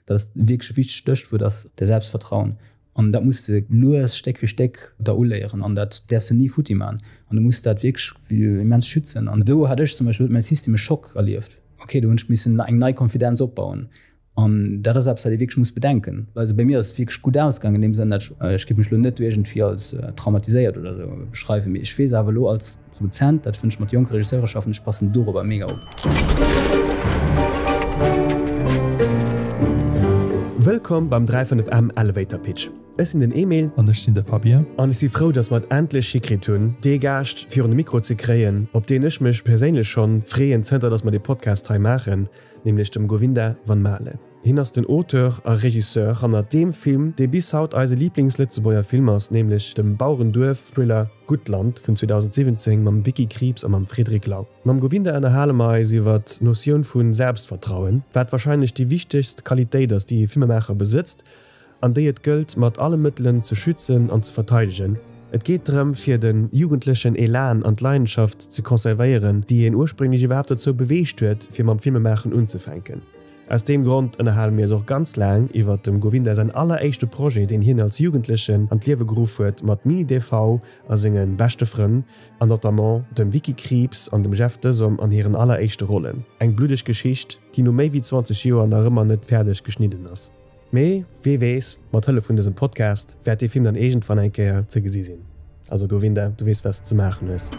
Dat ass wierklech e wichtegt Stéchwuert ass de Selbstvertrauen. An dat muss de lues Stéck fir Stéck der uléieren an dat däerfs de ni futti man. An du muss dat wierklech immens schützen. An do hat ech zum Beispill, huet mäi System e Schock erlieft. Okay, do hunn ech missen eng nei Konfidenz opbauen. An dat ass eppes, wat ee wierklech muss bedenken. Also bei mir ass et wierklech gutt ausgaangen an deem Sënn, dat ech, ech géif mech elo net iergendwéi als traumatiséiert oder esou beschreiwen, mee ech weess awer elo als Produzent, dat wann ech mat jonke Regisseure schaffen, ech passen dorobber mega op. Wëllkomm beim 35M Elevator Pitch. Ech sinn den Emil. An ech sinn de Fabien. An ech si frou, dass mer et endlech hikritt hunn, dee Gaascht virun de Mikro ze kréien, op deen ech mech perséinlech schonn freeën, zënter dass mer dee Podcast hei maachen, nämlech dem Govinda Van Maele. Hien ass den Auteur a Regisseur hannert deem Film, dee bis haut eise Liiblings-Lëtzebuerger Film ass, nämlech dem Bauerenduerf-Thriller Guttland vun 2017 mam Vicky Krieps a mam Frédéric Lau. Mam Govinda ënnerhale mer eis iwwer d'Notioun vu Selbstvertrauen, wat warscheinlech déi wichtegst Qualitéit ass, déi ee Filmemaacher besëtzt an déi et gëllt mat alle Mëttelen ze schützen an ze verteidegen. Et geet drëm, fir de jugendlechen Elan an d'Leidenschaft ze conservéieren, déi een ursprénglech iwwerhaapt dozou beweegt huet, fir mam Filmemaachen unzefänken. Aus deem Grond ënnerhale mir eis och ganz laang iwwert dem Govinda säin alleréischte Projet, deen hien als Jugendlechen an d'Liewe geruff huet mat Mini-DV a senge beschte Frënn, an notamment dem Vicky Krieps an dem Jeff Desom an hiren alleréischte Rollen. Eng bluddeg Geschicht, déi no méi wéi 20 Joer nach ëmmer net fäerdeg geschnidden ass. Mee wee weess, mat Hëllef vun dësem Podcast wäert dee Film dann iergendwann eng Kéier ze gesi sinn. Also Govinda, du weess wat s de ze maachen hues.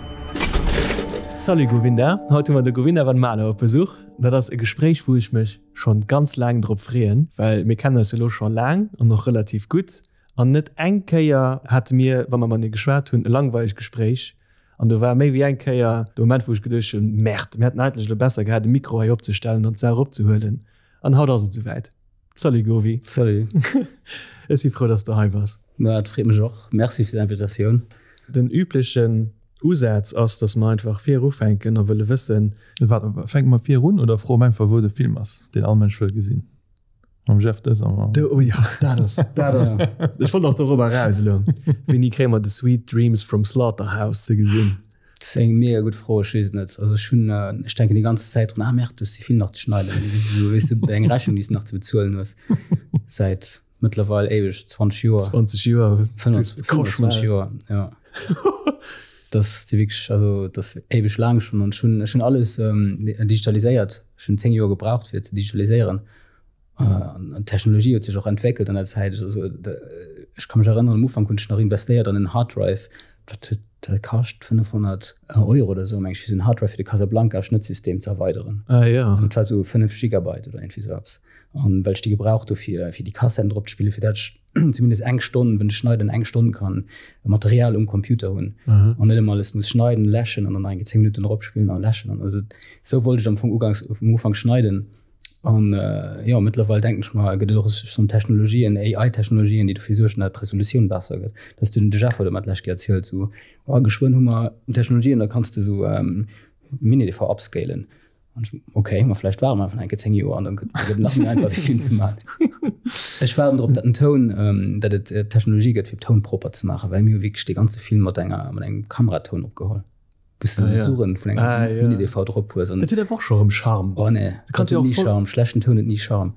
Salut Govinda, haut hu mer de Govinda Van Maele op Besuch. Dat ass e Gespréich wou ech mech schonn ganz laang drop freeën, well mir kennen eis elo scho laang an och relativ gutt an net eng Kéier hate mir, wa mer matenee geschwat hunn, e langweileg Gespréich an do war méi wéi eng Kéier de Moment wou ech geduecht hunn, Merde, mir hätten eigentlech elo besser gehat e Mikro hei opzestellen an d'Saach opzehuelen. An haut ass et souwäit. Salut Govi. Salut. Ech si frou, dass de hei bass. Ja, et freet mech och. Merci fir d'Invitatioun. Den üblechen Usaz ass, dass mer einfach vir ufänken a wëlle wëssen. Waart, fänke mer vir un oder froe mer einfach, wou de Film ass, deen all Mënsch wëll gesinn? Mam Jeff Dëser. Oh jo, dat ass, dat ass, ech wollt och dorobber eraus elo. Wéini kréie mer de Sweet Dreams from Slaughterhouse ze gesinn? Dat ass eng mega gutt Fro, ech weess et net. Also ech hunn, ech denken déi ganz Zäit drun, ah merde, du hues déi Film nach ze schneiden, esou weess du, eng Rechnung déi s de nach ze bezuelen hues säit mëttlerweil éiweg, 20 Joer. 20 Joer, 25 Joer, jo. Dat ass déi wierklech, also dat ass éiweg laang schonn an ech hunn, ech hunn alles digitaliséiert. Ech hunn 10 Joer gebraucht fir et ze digitaliséieren. An d'Technologie huet sech och entwéckelt an der Zäit. Also ech ka mech erënneren, am Ufank hunn ech nach investéiert an en Harddrive, wat huet dat kascht, 500 Euro oder esou, meng ech, fir esou en Harddrive fir de Casablanca-Schnëttsystem ze erweideren. Ah jo. An dat war esou 5 Gigabyte oder iergendwéi esou eppes. An well ech déi gebraucht hu fir, fir déi Kassetten drop ze spillen, fir dat ech zumindest eng Stonn, wenn ech schneiden, eng Stonn kann Material um Computer hunn an net ëmmer alles muss schneiden, läschen an dann nach eng Kéier 10 Minutten eropspillen a läschen. An also esou wollt ech am Fong ugangs, um Ufank schneiden. An jo, mëttlerweil denken ech mer, gëtt et och schonn Technologien, AI-Technologien, déi dofir suergen, datt d'Resolutioun besser gëtt. Dat huet den Jeff huet mer d'lescht Kéier erzielt, esou, oh geschwënn hu mer Technologien, da kanns de esou Mini-DV upscalen. An ech, okay, ma vläicht waarde mer einfach nach eng Kéier 10 Joer an dann gëtt et nach méi einfach, dee Film ze maachen. Ech waarden drop, datt den Toun, datt et Technologie gëtt, fir Toun propper ze maachen, well mir hu wierklech dee ganze Film mat enger, mat engem Kameratoun opgeholl. Wou s du ah, Surren vun engem ah, ja. Mini-DV drop hues. Dat huet awer och scho rëm Charme. Oh nee, du kannst ja och nie Charme. Schlechten Toun huet nie Charme.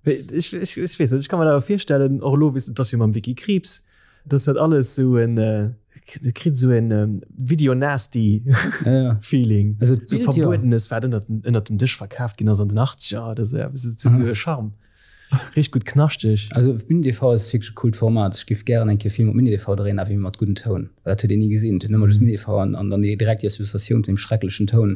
Ech, ech, ech weess net, ech kann mir dat awer virstellen, och elo, weess du, et ass jo mam Vicky Krieps, dass dat alles sou en, äh, kritt sou en ähm, Video Nasty Ja, ja. Feeling. Also, Sou d'Bild, ja. Verbuedenes, wat ënnert den, ënnert dem Dësch verkaaft ginn ass an den 80er, dat ass ja, dat huet sou e Charme. Richteg gutt knaschteg. Also Mini-DV ass wierklech e coolt Format. Ech giff gären eng Kéier Film op Mini-DV dréien, awer mat guddem Toun. Well dat huet een ni gesinn. Et huet een ëmmer just Mini-DV an an dann direkt déi Associatioun vun deem schrecklechen Toun.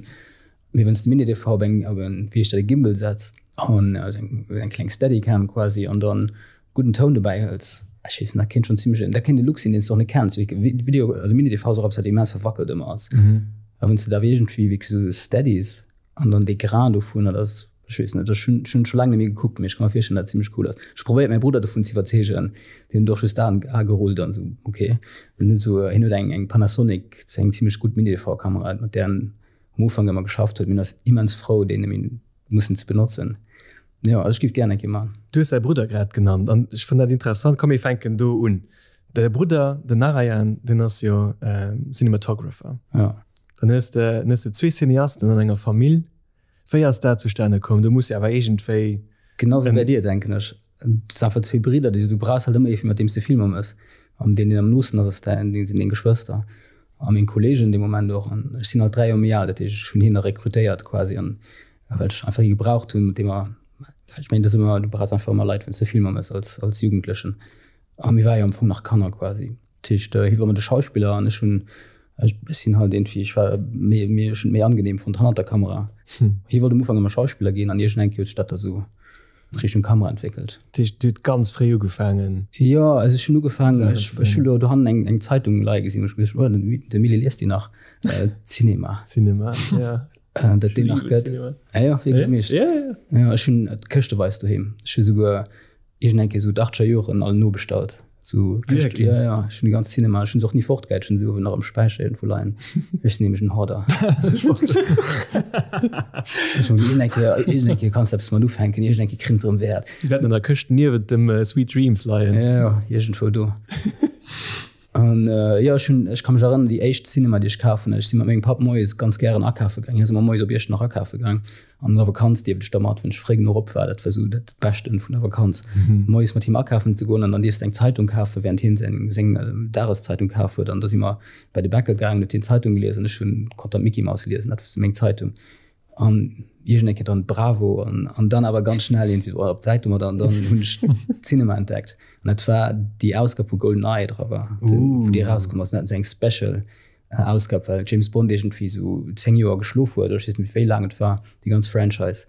Mee wann s de Mini-DV op eng, op en, wéi heescht dat, e Gimbal setz an also eng, eng kleng Steadicam quasi an dann gudden Toun dobäi hëls, ech weess net, dat kéint schonn zimmlech, dat kéint e Look sinn, deen s de och net kenns. Video, also Mini-DV ass och eppes, wat immens verwackelt ëmmer ass. A wann s de da iergendwéi wierklech esou steadies An dann dee Grain dovunner, dat ass, ech weess net, ech hunn, ech hunn scho laang net méi gekuckt, mee ech ka mer virstellen, dat et zimmlech cool ass. Ech probéiert mäi Brudder dovun ze iwwerzeegen, deen huet och just d'Aen agerullt an esou, ok. En huet esou, hien huet eng, eng Panasonic, eng zimmlech gutt Mini-DV-Kamera, mat där en am Ufank ëmmer geschafft huet, mee en ass immens frou, déi net méi mussen ze benotzen. Jo, also ech géif gären eng Kéier maachen. Du hues däi Brudder grad genannt an ech fannen dat interessant. Komm mir fänken do un. Däi Brudder, den Narayan, deen ass jo Cinematographer. Jo. Dann hues de, dann hues de zwee Cineasten an enger Famill. Wéi ass dat zustane komm? Do muss jo awer iergendwéi. Genau wéi bei dir, denken ech. Et ass einfach zwee Bridder, déi du brauchs halt ëmmer ee fir mat deem s de Filmer mëss. An deen, deen am noosten ass, ass däin, deen sinn deng Geschwëster a meng Kolleegen dee Moment och. An ech sinn halt 3 Joer méi al, dat heescht ech hunn hien da rekrutéiert quasi an well ech einfach ee gebraucht hunn, mat deem mer, ech mengen, dat ass ëmmer, du brauchs einfach ëmmer Leit, wann s de Filmer mëss als, als Jugendlechen. A mir ware jo am Fong nach Kanner quasi. Dat heescht, hie war ëmmer de Schauspiller an ech hunn, ech sinn halt iergendwéi, ech war méi, méi, ech hunn et méi angenehm fonnt hannert der Kamera. Hie wollt am Ufank ëmmer Schauspiller ginn an iergendeng Kéier huet sech dat da sou Richtung Kamera entwéckelt. Dat heescht, Dir hutt ganz fréi ugefaangen? Jo, also ech hunn ugefaangen, ech ech hunn do dohannen eng eng Zeitung leie gesinn, wou ech geduecht hunn, oh, den de Mili liest déi nach, Cinema. Cinema, ja. Dat déi nach gëtt. Ah jo, wierklech am Eescht? Ja, ja. Jo, ech hunn et këschteweis doheem. Ech hu souguer iergendeng Kéier esou d'Achtger Joren all nobestallt. Sou Këscht, ja, ja, ech hunn déi ganz Cinema, ech hunn se och ni fortgehäit, ech hunn se uewen nach am Späicher iergendwou leien. Ech sinn nämlech en Hoarder. Ech hunn iergendeng Kéier, iergendeng Kéier kanns de eppes domat ufänken, iergendeng Kéier kritt se erëm Wäert. Déi wäerten an der Këscht niewent dem Sweet Dreams leien. Ja, ja, iergendwou do. An jo, ech hunn, ech ka mech erënneren, déi éischt Cinema, déi ech kaf hunn, ech si mat mengem Papp moies ganz gären akafe gaang, hien ass ëmmer moies op Iechternach akafe gaang. An der Vakanz dierft ech da mat, wann ech fréi genuch op war, dat war sou dat Beschten vun der Vakanz, moies mat him akafen ze goen an dann dierfs de eng Zeitung kafen, während hien seng seng Dageszeitung kaf huet. An da si mer bei de Bäcker gaangen, huet hien d'Zeitung gelies an ech hunn konnt dann d'Mickey Mouse liesen, dat war sou meng Zeitung. An iergend eng Kéier dann d'Bravo an an dann awer ganz schnell iergendwéi op d'Säit domadder an dann hunn ech d'Cinema entdeckt. An dat war déi Ausgab wou Goldeneye dra war, wou déi erauskomm ass. An dat ass eng Special. Ausgab, well James Bond iergendwéi sou 10 Joer geschlof huet, oder ech weess net méi wéi laang et war, déi ganz Franchise.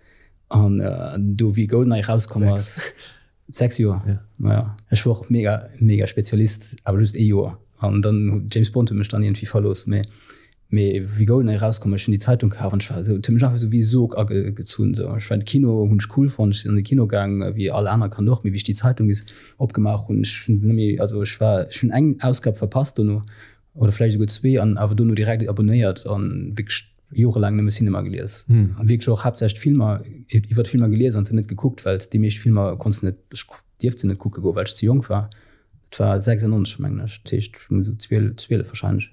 An do wéi Goldeneye erauskomm ass, 6 Joer, ja. Naja, ech war och mega mega Spezialist, awer just ee Joer. An dann James Bond huet mech dann iergendwéi verlooss. Mee mee wéi Goldeneye erauskomm ass, ech hunn déi Zeitung kaf an ech war esou, et huet mech einfach esou wéi e Sog agezunn esou. Ech war de Kino hunn ech cool fonnt, ech sinn an de Kino gaang wéi all aner Kand och, mee wéi ech déi Zeitung bis opgemaach hunn, ech hunn se net méi, also ech war, ech hunn eng Ausgab verpasst dono, oder vläicht esouguer zwee an awer dono direkt abonnéiert an wierklech jorelaang nëmme Cinema gelies. Mm. An wierklech och haaptsächlech Filmer, iwwer Filmer gelies an se net gekuckt, well déi meescht Filmer konns de net, ech dierft se net kucke goen, well ech ze jonk war. Et war 96 mengen ech, dat heescht ech muss esou 12, 12 wahrscheinlech.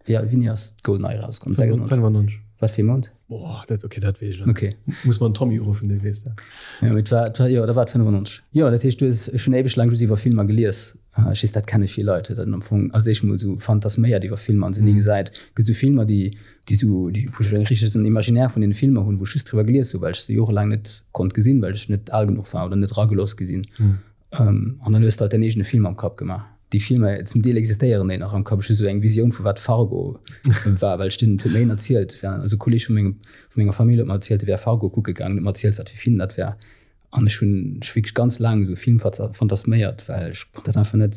Wéi al, wéini ass GoldenEye erauskomm? 96? 95. Wat fir ee Mount? Boah, dat, okay, dat weess ech net. Okay. Muss mer den Tommy uruffen, dee weess dat. Jo, mee et war, et war, jo, da war et 95. Jo, dat heescht, du hues, ech hunn éiweg laang just iwwer Filmer gelies. Ech weess, dat kenne vill Leit, datt en am Fong als éischt mol esou fantasméiert iwwer Filmer an se ni gesäit. Et gëtt esou Filmer, déi, déi esou, déi, wou ech eng richteg esou en Imaginaire vun deene Filmer hunn, wou ech just driwwer gelies hunn, well ech se jorelaang net konnt gesinn, well ech net al genuch war oder net eragelooss gi sinn. An dann hues de halt däin eegene Film am Kapp gemaach. Déi Filmer, zum Deel existéieren déi nach am Kapp. Ech hu sou eng Visioun vu wat Fargo war, well ech den, et huet mir een erzielt, also e Kolleeg vu mengem, vu menger Famill huet mer erzielt, e wär Fargo kucke gaangen, huet mer erzielt, wat fir Film dat wär. An ech hunn ech wierklech ganz laang esou e Film fantasméiert, well ech konnt dat einfach net,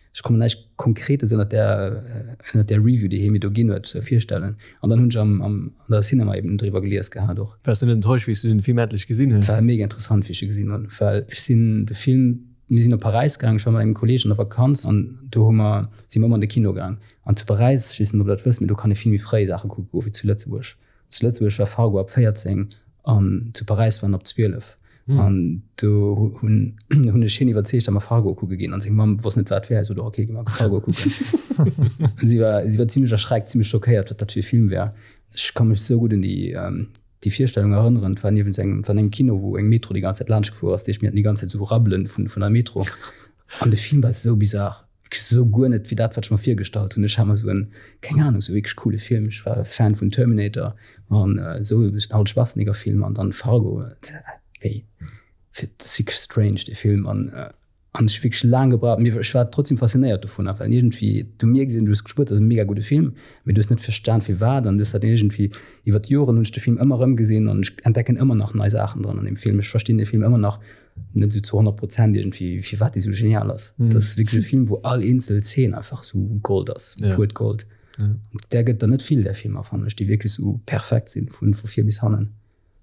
ech konnt mer näischt Konkretes ënnert där, ënnert där Review, déi hie mir do ginn huet, virstellen. An dann hunn ech am, am, an der Cinema eben driwwer gelies gehat och. Waars de net enttäuscht, wéi s du den Film endlech gesinn hues? Et war mega interessant, wéi ech e gesinn hunn, well ech sinn de Film, mir sinn op Paräis gaang, ech war mat engem Kolleeg an der Vakanz an do hu mer, si mer ëmmer an de Kino gaang. An zu Paräis, ech weess net, ob der dat wësst, mee do kann ee vill méi fréi Saache kucke goe wéi zu Lëtzebuerg. Zu Lëtzebuerg war Fargo ab 14 an zu Paräis war en ab 12. An do hunn hunn ech hien iwwerzeegt, datt mer Fargo kucke ginn. An seng Mamm wosst net, wat et wär. Ech sot, Ok, gi mer Fargo kucken. An si war si war zimmlech erschreckt, zimmlech schockéiert, wat dat fir e Film wär. Ech ka mech sou gutt un déi déi Virstellung erënneren. Et war niewent engem, et war an engem Kino, wou eng Metro déi ganz Zäit laanscht gefuer ass. Dat heescht, mir haten déi ganz Zäit sou Rabbelen vun vun der Metro. An de Film war sou bizar. Wierklech sou guer net wéi dat wat ech mer virgestallt hunn. Ech hat mer sou en, keng Ahnung, sou wierklech coole Film, ech war Fan vun Terminator an sou e bëssen Arnold Schwarzenegger Film an dann Fargo, wéi fir dat ass wierklech strange dee Film an an ech hu wierklech laang gebraucht, mee ech war trotzdem faszinéiert dovunner, well iergendwéi du mierks een, du hues gespuert, dat ass e mega gudde Film, mee du hues net verstan firwat an du hues dat iergendwéi iwwer d'Joren hunn ech de Film ëmmer erëm gesinn an ech entdecken ëmmer nach nei Saachen dran an deem Film, ech verstinn de Film ëmmer nach net sou zu 100 Prozent irgendwie firwat dee sou genial ass. Mm. Dat ass wierklech e Film, wou all eenzel Zeen einfach sou Gold ass, ja. puert Gold. Ja. Der gëtt der net vill der Filmer fannen ech, déi wierklech sou perfekt sinn vun vu vir bis hannen.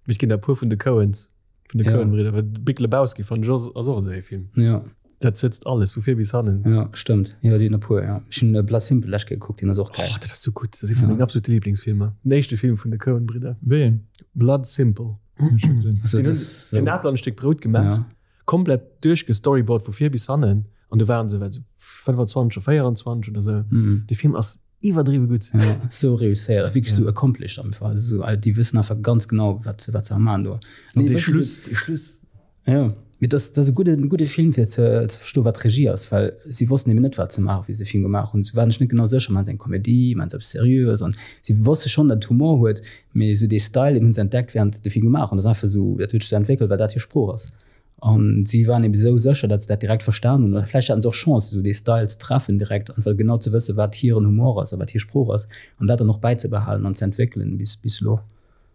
Ech ginn der puer vun de Coens vun de ja. Coen-Bridder, well Big Lebowski fand ech ass och esou ee Film. Ja. Dat sëtzt alles vu vir bis hannen. Ja, stëmmt. Ja, déi hunn e puer, ja. Ech hunn Blood Simple lech gekuckt, deen ass och geil. Oh, dat ass sou gutt. Dat ass ee vun ja. mengen absolute Lieblingsfilmer. Den éischte Film vun de Coen-Bridder. Wéi een? Blood Simple. Den Apel an e Stéck Brout gemaach, ja. komplett duerchgestoryboard vu vir bis hannen an du waren se wat 25 oder 24 oder sou. Mm. De Film ass iwwerdriwwe gutt. Ja, so réusséiert, wierklech ja. so accomplished einfach. Also, déi wëssen einfach ganz genau wat se wat se am man do. Nee, de Schluss, de Schluss. Jo, mee dat ass e gudde gudde Film fir ze ze verstoen, wat Regie ass, well si wossten eben net, wat se maachen, wéi se de Film gemaach hunn. Si waren sech net genau sécher, maachen se eng Komedie, maachen se eppes Seriöes? An si wosste schonn, datt et Humor huet, mee esou dee Style, deen hu se entdeckt, wärend se de Film gemaach hunn. Dat ass einfach esou, dat huet sech esou entwéckelt, well dat hir Sprooch ass. An si waren eben esou sécher, datt se dat direkt verstan hunn. Oder vläicht haten se och Chance, esou dee Style ze treffen direkt, einfach genau ze wëssen, wat hiren Humor ass a wat hir Sprooch ass, an dat dann och bäizebehalen an ze entwéckelen bis bis elo.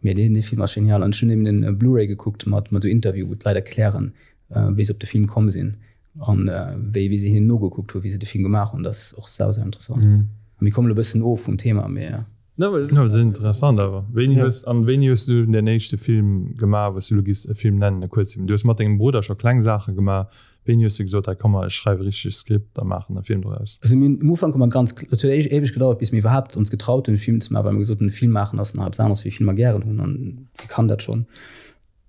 Mee deen dee Film ass genial an ech hunn eben en Blu-ray gekuckt mat mat esou Interview wou d'Leit erklären wéi se op de Film komm sinn an wéi wéi se hinnen nogekuckt hu wéi se de Film gemaach hunn. Dat ass och sau sau interessant. A mir kommen elo e bëssen of vum Thema mee. No dat ass interessant awer. Wéini hues an wéini hues du däin éischte Film gemaach wou s du elo giffs e Film nennen e Kuerzfilm? Du hues mat dengem Brudder scho kleng Saache gemaach. Wéini hues de gesot, hei komm mer, ech schreiwe richteg Skript a maachen e Film doraus? Also mir hunn um Ufank hu mer ganz, et huet éiweg gedauert bis mir iwwerhaapt ons getraut hunn e Film ze maachen, well mer gesot hunn, e Film maachen ass nach eppes aneres wéi Filmer gären hunn an wie kann dat schonn.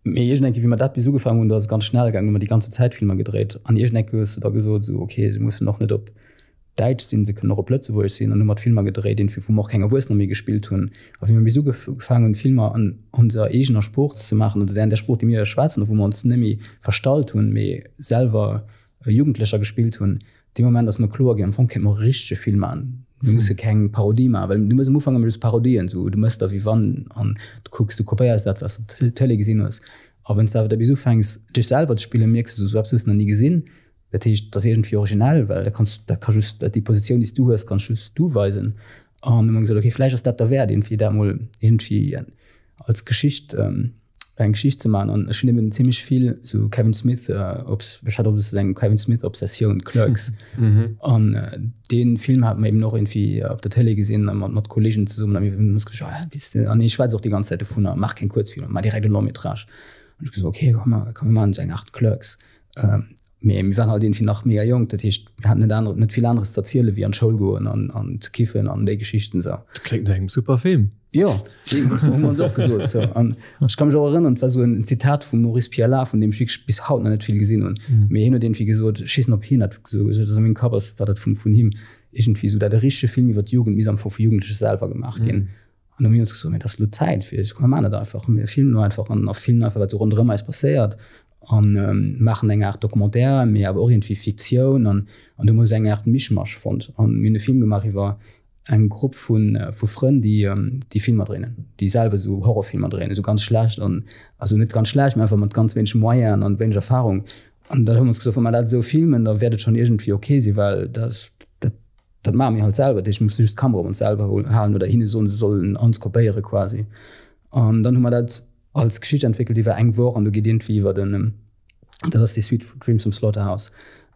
Mee iergend eng Kéier wéi mer dat bis ugefaangen hunn, do ass et ganz schnell gaangen, hu mer déi ganze Zäit Filmer gedréit an iergend eng Kéier hues de da gesot esou, ok, se mussen och net op Däitsch sinn, se kënnen och op Lëtzebuergesch sinn an hu mat Filmer gedréit, iergendwéi wou mer och keng Erwuessener méi gespillt hunn. A wéi mer bis ugefaangen hunn, Filmer an onser eegener Sprooch ze maachen, oder an där Sprooch, déi mir schwätzen, a wou mer ons net méi verstallt hunn, mee selwer Jugendlecher gespillt hunn, dee Moment ass mer kloer ginn, am Fong kéinte mer och e richtege Film maachen. Mir musse keng Parodie maachen, well du méchs am Ufank ëmmer just Parodien, sou du méchs der wéi wann an du kucks, du kopéiers dat, wat s de op der Tëlee gesinn hues. A wann s de awer da bis ufänks, dech selwer ze spillen, mierks de, sou eppes hues de nach ni gesinn. Dat heescht, dat ass iergendwéi originell, well da kanns, dat ka just, déi Positioun, déi s du hues, kanns just du weisen. An hu mer gesot, okay, vläicht ass dat derwäert, iergendwéi dat mol iergendwéi als Geschicht, eng Geschicht ze maachen. An ech hunn eben zimmlech vill esou Kevin Smith, obs, ech hat och e bësse eng Kevin Smith Obsessioun, Clerks. An dee Film hate mer eben och iergendwéi op der Tëlee gesinn a mat, mat Kolleegen zesummen a mir hunn ons gesot, ah, weess de, an hie schwätzt och déi ganz Zäit dovunner, maach keng Kuerzfilmer, maach direkt e Long métrage. An ech gesot, okay, komm, komm mir maachen esou eng Aart Clerks. Mee mir waren halt irgendwie nach mega jonk, dat heescht mir haten net aner, net vill aneres ze erzielen wéi an d'Schoul goen an, an ze kiffen an déi Geschichten esou. Dat kléngt no engem super Film. Jo, hu mer ons och gesot esou. An ech ka mech och erënneren, et war esou en Zitat vum Maurice Pialat, vun deem ech wierklech bis haut nach net vill gesinn hunn, mee hien huet iergendwéi gesot, ech weess net ob hien dat esou gesot huet, also a mengem Kapp ass, war dat vun, vun him, iergendwéi esou, dat e richtege Film iwwer d'Jugend misst am Fong vu Jugendleche selwer gemaach ginn. An hu mir ons gesot, mee et ass elo Zäit fir, komm mir maachen dat einfach, mir filmen elo einfach an a filmen einfach wat esou ronderëm eis passéiert an maachen eng Aart Documentaire, mee awer och iergendwéi Fiktioun an an do hu mer esou eng Aart Mischmasch fonnt an mir hunn e Film gemaach iwwer eng Grupp vu vu Frënn, déi déi Filmer dréinen, déi selwer esou Horrorfilmer dréinen, esou ganz schlecht an also net ganz schlecht, mee einfach mat ganz wéineg Moyenen an wéineg Erfarung. An da hu mer ons gesot, wa mer dat esou filmen, da wäert et schonn iergendwéi ok sinn, well dat dat dat maache mir halt selwer, dat heescht mir musse just d'Kamera op ons selwer halen oder hinne soen, se sollen ons kopéiere quasi. An dann hu mer dat als Geschicht entwéckelt iwwer eng Woch an do geet iergendwéi iwwer den, dat ass déi Sweet Dreams from Slaughterhouse,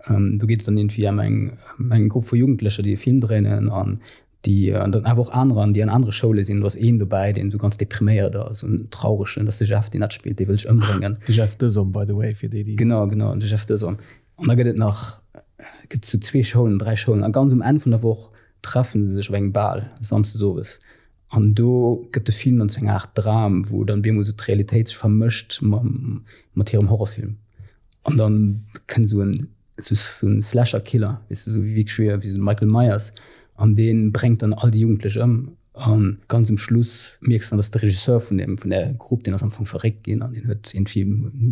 do geet et dann iergendwéi ëm eng, ëm eng Grupp vu Jugendlecher, déi e Film dréinen an déi an dann awer och anerer, déi an anere Schoule sinn. Do ass een dobäi, deen esou ganz depriméiert ass, esou en trauregen, dat ass de Jeff, deen dat spillt, dee wëll sech ëmbréngen. De Jeff Desom, by the way, fir déi, déi. Genau, genau, de Jeff Desom. An da gëtt et nach, gëtt et sou zwee Schoulen, dräi Schoulen a ganz um Enn vun der Woch treffe se sech op engem Bal, samsdes owes. An do gëtt de Film dann zu enger Aart Dram, wou dann op eemol esou d'Realitéit sech vermëscht mam, mat hirem Horrorfilm. An dann kënnt esou en, esou en Slasher-Killer, weess de, esou wéi wierklech wéi esou de Michael Myers, an dee bréngt dann all déi Jugendlech ëm. A ganz um Schluss mierks de dann, dass de Regisseur vun deem, vun där Grupp, deen ass am Fong verréckt ginn an deen huet iergendwéi,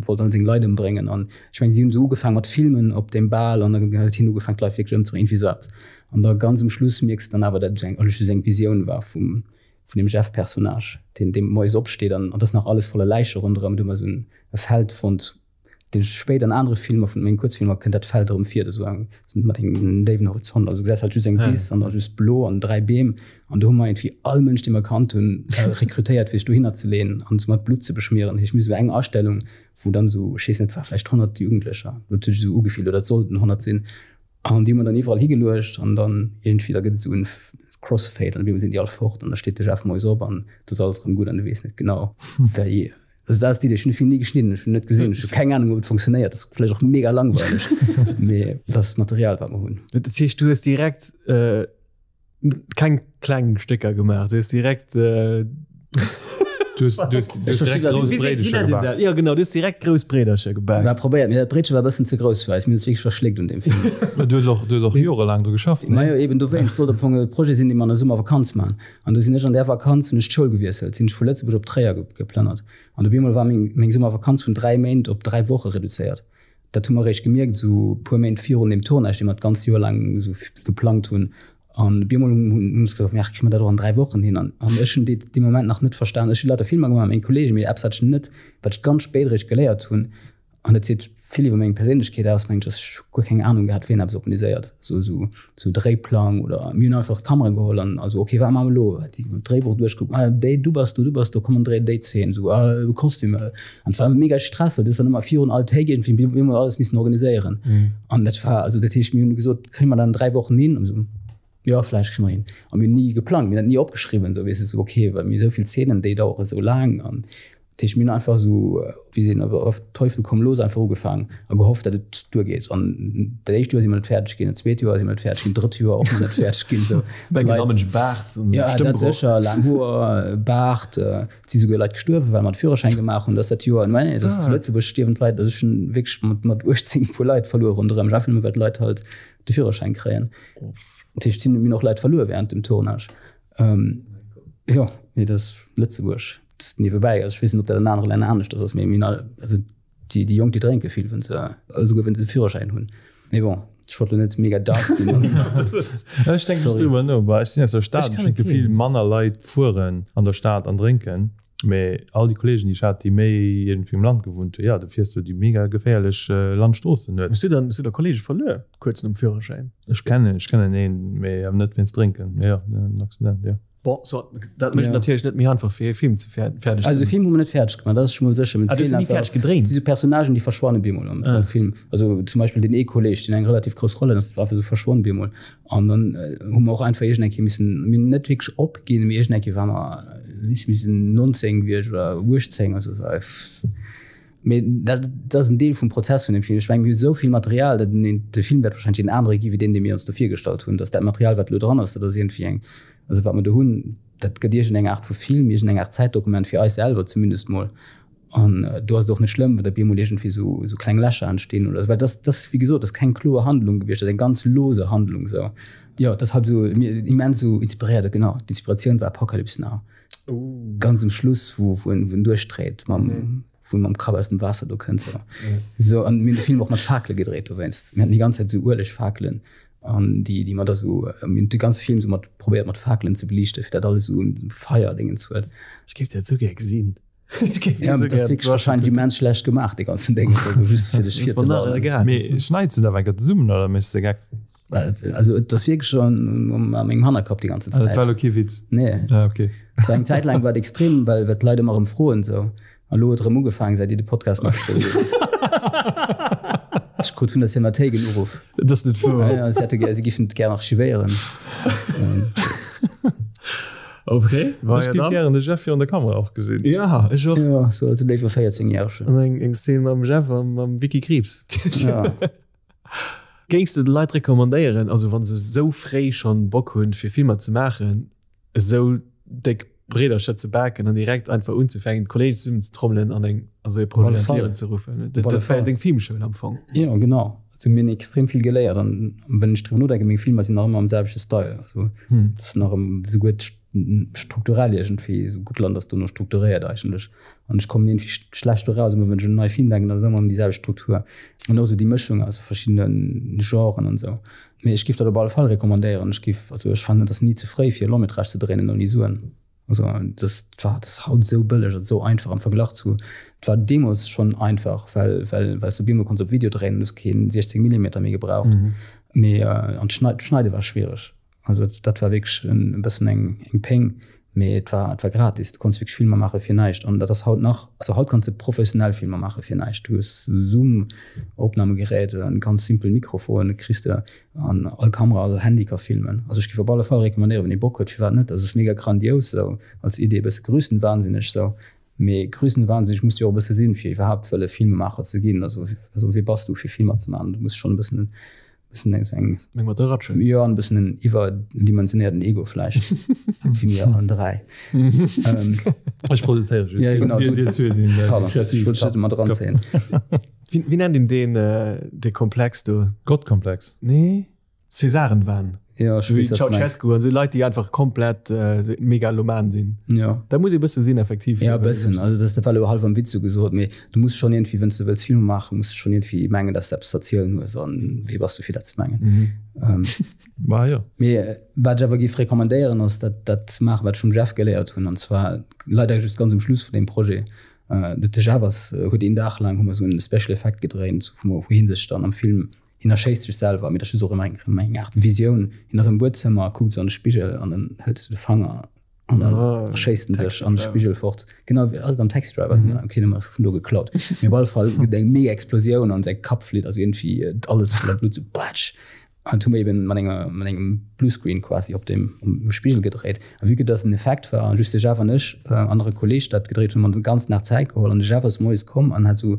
wollt all seng Leit ëmbréngen. An ech mengen, si hunn esou ugefaangen mat filmen op deem Bal an dann huet hien ugefaangen, d'Leit wierklech ëmzebréngen, iergendwéi esou eppes. An da ganz um Schluss mierks de dann awer, dat et eng, alles just eng Visioun war vum, vun deem Jeff-Personnage, deen, dee moies opsteet an et ass nach alles voller Läiche ronderëm. Do hu mer esou en e Feld fonnt, deen ech spéider an anere Filmer vun mengen Kuerzfilmer kënnt dat Feld erëm vir, esou eng mat engem déiwen Horizont, also du gesäis halt just eng Wiss an da just blo an 3 Beem an do hu mer iergendwéi all Mënsch dee mer kannt hunn rekrutéiert fir sech dohinner ze leeën an se mat Blutt ze beschmieren. Dat heescht mir hu sou eng Astellung wou dann esou, ech weess net, war vläicht 100 Jugendlecher, huet sech esou ugefillt oder et sollten 100 sinn an déi hu mer dann iwwerall higeluecht an dann iergendwéi da gëtt et esou en Crossfade an op eemol sinn déi all fort an da steet de Jeff moies op an et ass alles erëm gutt an du weess net genau wéi Also dat ass d'Idee. Ech hunn de Film ni geschnidden, ech hunn en net gesinn, ech hu keng Anung, ob et funktionéiert. Dat ass vläicht och mega langweileg, mee dat ass d'Material, wat mer hunn. Dat heescht, du hues direkt keng kleng Stécker gemaach, du hues direkt. Du hues, du hues, du hues direkt grouss Bréidecher gebak. Jo genau, du hues direkt grouss Bréidercher gebak. War probéiert, mee dat Bréitche war e bëssen ze grouss fir eis. Mir hunn ons wierklech verschléckt un deem Film. Mä du hues och, du hues och jorelaang dru geschafft, nee? Majo, eben dowéinst. Sollt am Fong e Projet sinn, dee mer an der Summervakanz maachen. An du sinn ech an där Vakanz, hunn ech d'Schoul gewiesselt, sinn ech vu Lëtzebuerg op Tréier geplënnert. An op eemol war meng, meng Summervakanz vun 3 Méint op 3 Woche reduzéiert. Dat hu mer eréischt gemierkt esou e puer Méint virun deem Tournage, dee mer d'ganz Joer laang esou geplangt hunn. An op eemol hunn hunn se gesot, Mär, kréie mer dat och an 3 Wochen hin? An ech hunn dee dee Moment nach net verstan. Ech hu lauter Filmer gemaach mat menge Kollegen, mee eppes, wat ech net, wat ech ganz spéit eréischt geléiert hunn, An dat seet vill iwwer meng Perséinlechkeet aus, mengen ech, dass ech guer keng Ahnung gehat, wéi een eppes organiséiert, sou sou sou Dréiplang oder mir hunn einfach d'Kamera geholl an also ok, wat maache mer elo? D'Dréibuch duerchgekuckt, ah déi du bass do, du bass do, komm an dréi déi Zeen, sou ah Kostümer. An et war mega Stress, well du hues dann ëmmer virun all Take iergendwéi bemol alles missen organiséieren. An dat war also dat heescht mir hunn gesot, kréie mer dat an 3 Wochen hin? An esou jo vläicht kréie mer hin. A mir hunn ni geplangt, mir hunn dat ni opgeschriwwen, sou weess de, sou ok, well mir hu sou vill Zeenen, déi dauere sou laang an Dat heescht, mir hunn einfach esou, wéi seet een, auf Teufel komm los einfach ugefaangen a gehofft, datt et duergeet. An dat éischt Joer si mer net fäerdeg ginn, dat zweet Joer si mer net fäerdeg ginn, d'drëtt Joer och nach net fäerdeg ginn. Esou. Mengen da Mënsch Baart an Ja, dat Stëmmbroch. sécher, laang Hoer, Baart, et si souguer Leit gestuerwen, well mer de Führerschäin gemaach hunn. Dat ass dat Joer, nee, dat ass zu Lëtzebuerg stierwen d'Leit, also ech hunn wierklech mat, mat 18 e puer Leit verluer ronderëm mech, einfach nëmme well d'Leit halt de Führerschäin kréien. Dat heescht, et sinn, mir hunn och Leit verluer während dem Tournage. Jo, mee dat ass Lëtzebuerg. Niewebäi, also ech weess net, ob dat an anere Länner anescht ass, mee mir hunn all, also déi, déi Jonk, déi drénke vill, wa se, esouguer wa se de Führerschäin hunn. Mee bon, ech wollt elo net mega dark ginn. Ech denken just driwwer no, well ech sinn aus der Stad, ech hunn d'Gefill, manner Leit fueren an der Stad an drénken, mee all déi Kolleegen, déi ech hat, déi méi iergendwéi um Land gewunnt hunn, jo, du fiers do déi mega geféierlech Landstroossen net. Hues du dann, hues du da Kolleege verluer, kuerz nom Führerschäin? Ech kennen, ech kennen een, mee awer net wéinst Drénken, mee jo, en Accident, jo. Bon, so, dat mécht natierlech net méi einfach fir ee Film ze fäerdeg Also de Film hu mer net fäerdeg gemaach, dat ass scho mol sécher. Ah, du hues en ni fäerdeg gedréint? Et si sou Personnagen, déi verschwanne bemol am ah. Film. Also zum Beispill den ee Kolleg, deen eng relativ grouss Roll hat, ass einfach sou verschwonn bemol. An dann hu mer och einfach iergend eng Kéier missen, mir hunn net wierklech opginn, mee iergend eng Kéier war mer, miss mir sinn 19 gewiescht oder 18 oder sou. Mee dat ass en Deel vum Prozess vun dem Film. Ech mengen, mir hu sou vill Material, datt een de Film wäert wahrscheinlech een anere gi wéi deen, dee mir ons do virgestallt hunn. Datt dat Material, wat elo dran ass, dat ass iergendwéi eng, also wat mer do hunn, dat gëtt iergendeng Aart vu Film, iergendeng Aart Zäitdokument fir eis selwer zumindest mol. An do ass et och net schlëmm, wann da bemol iergendwéi sou, sou kleng Lächer entstinn oder sou, well dat ass, wéi gesot, dat ass keng kloer Handlung gewiescht, dat ass eng ganz lose Handlung sou. Jo, dat ass halt sou immens sou inspiréiert, genau, d'Inspiratioun war Apocalypse Now. Ganz um Schluss, wou wou en wou en duerchdréit mam mhm. wou en mam Kapp aus dem Waasser do kënnt so. Mhm. So an mir hunn de Film och mat Fakele gedréit dowéinst. Mir haten déi ganz Zäit sou Uelegfakelen an déi déi mer da sou äh, mir hunn de ganze Film sou mat probéiert mat Fakelen ze beliichten, fir dat alles sou en Feierdéngen huet. Ech géif dat sou gär gesinn. Ja, dat ass wierklech wahrscheinlech immens schlecht gemaach, dee ganzen Déng. Also just fir dech virzewarnen. Mee schneits de dat awer enker zesummen oder méchs de Geck? Also et ass wierklech schon a mengem Hannerkapp déi ganze Zäit. Ah, dat war elo kee Witz? Nee. Ah, okay. Et war eng Zäit laang war et extrem, well well d'Leit ëmmer erëm froen esou. An elo huet erëm ugefaangen, säit dir de Podcast maacht. Ech krut vun der Cinémathéik en Uruff. Dat ass net wouer. Ja, ja, si hätte gär, si giffen et gär archivéieren. Okay, war ja dann. Gären de Jeff virun der Kamera och gesinn. Ja, ech och. Ja, sou als léiwe 14 Järegen. An eng eng Szene mam Jeff a mam Vicky Krieps. Ja. Géings de de Leit recommandéieren, also wann se sou fréi schonn Bock hunn fir Filmer ze maachen, esou déck Breedercher ze baken an direkt einfach unzefänken d'Kollegen zesummen ze trommelen an eng also e Projet an d'Liewen ze ruffen? Dat war jo deng Filmschoul am Fong. Jo genau, also mir hunn extrem vill geléiert an wann ech driwwer nodenken, meng Filmer sinn nach ëmmer am selwechte Style, also et ass nach ëm souguer strukturell iergendwéi, esou Guttland ass dono strukturéiert eigentlech. An ech kommen iergendwéi schlecht do raus, ëmmer wann ech un en neie Film denken, ass et ëmmer ëm déi selwecht Struktur. An och esou déi Mëschung aus verschiddene Genren an esou. Mee ech giff dat op alle Fall recommandéieren. Ech giff, also ech fannen, et ass ni ze fréi fir e Long-métrage ze dréinen ouni Suen. Also et ass, et war, et ass haut esou bëlleg an esou einfach am Verglach zu, et war deemools schonn einfach, well, well, well s du op eemol konns op Video dréinen, du hues keen 16 Millimeter méi gebraucht. Mee an d'Schneide war schwiereg. Also dat war wierklech e bëssen eng eng Péng, mee et war et war gratis. Du konns wierklech Filmer maache fir näischt an dat ass haut nach, also haut kanns de professionell Filmer maache fir näischt. Du hues Zoom-Opnamegerät, e ganz simpel Mikrofon kriss de an all Kamera, all Handy ka filmen. Also ech géif op alle Fall recommandéieren, wann ee Bock huet, firwat net? Dat ass mega grandios esou als Idee, e bësse grössenwahnsinneg esou, mee grössenwahnsinneg muss du jo och e bësse sinn, fir iwwerhaapt wëlle Filmemaacher ze ginn. Also also wie bass du fir Filmer ze maachen? Du muss schonn e bëssen. Bëssen eng, eng Meng mat der Ratschen. Jo, an e bëssen en iwwerdimensionéierten Ego vläicht, wéi mir allen 3. Ähm, Ech produzéiere just. Ja, genau, Dir, dir zwee sinn äh, Pardon, kreativ. ech wollt dech net mat eranzéien. Wéi, wéi nennt een deen, äh, dee Komplex do? Gottkomplex. Nee, Cäsarenwahn. Ja, ech Wéi weess, wat du mengs. Ceausescu an esou Leit, déi einfach komplett äh, megaloman sinn. Ja. Dat muss ee bësse sinn, effektiv. Ja, e bëssen. Also, dat ass dat war elo hallef am Witz esou gesot, mee du muss schonn iergendwéi, wann s du wëlls Filmer maachen, muss du schonn iergendwéi mengen, dass du eppes ze erzielen hues. An wie bass du, fir dat ze mengen? Mhm. Bah, jo. Mee wat ech awer géif recommandéieren, ass dat, dat ze maachen, wat ech vum Jeff geléiert hunn, an zwar leider just ganz um Schluss vun deem Projet. De Jeff ass, huet een Dag laang hu mer esou en Special Effect gedréint, wou hie sech dann am Film Hien erschéisst sech selwer, mee dat ass just och ëmmer eng, eng Aart Visioun. Hien ass am Buedzëmmer, kuckt sou an de Spigel an dann hëlt e sou de Fanger an dann erschéisst en sech an de Spigel fort. Genau wéi, ass et am Taxi Driver? Ok, hu mer vun do geklaut. Mee op alle Fall gëtt et eng mega Explosioun an säi Kapp flitt, also iergendwéi alles voller Blutt, sou batsch. An dat hu mer eben mat enger, mat engem Bluescreen quasi op dem, um Spigel gedréit. A vue que dass en Effekt war an just de Jeff an ech an nach e Kolleeg dat gedréit hunn, hu mer ons den ganzen Dag Zäit geholl an de Jeff ass moies komm an hat sou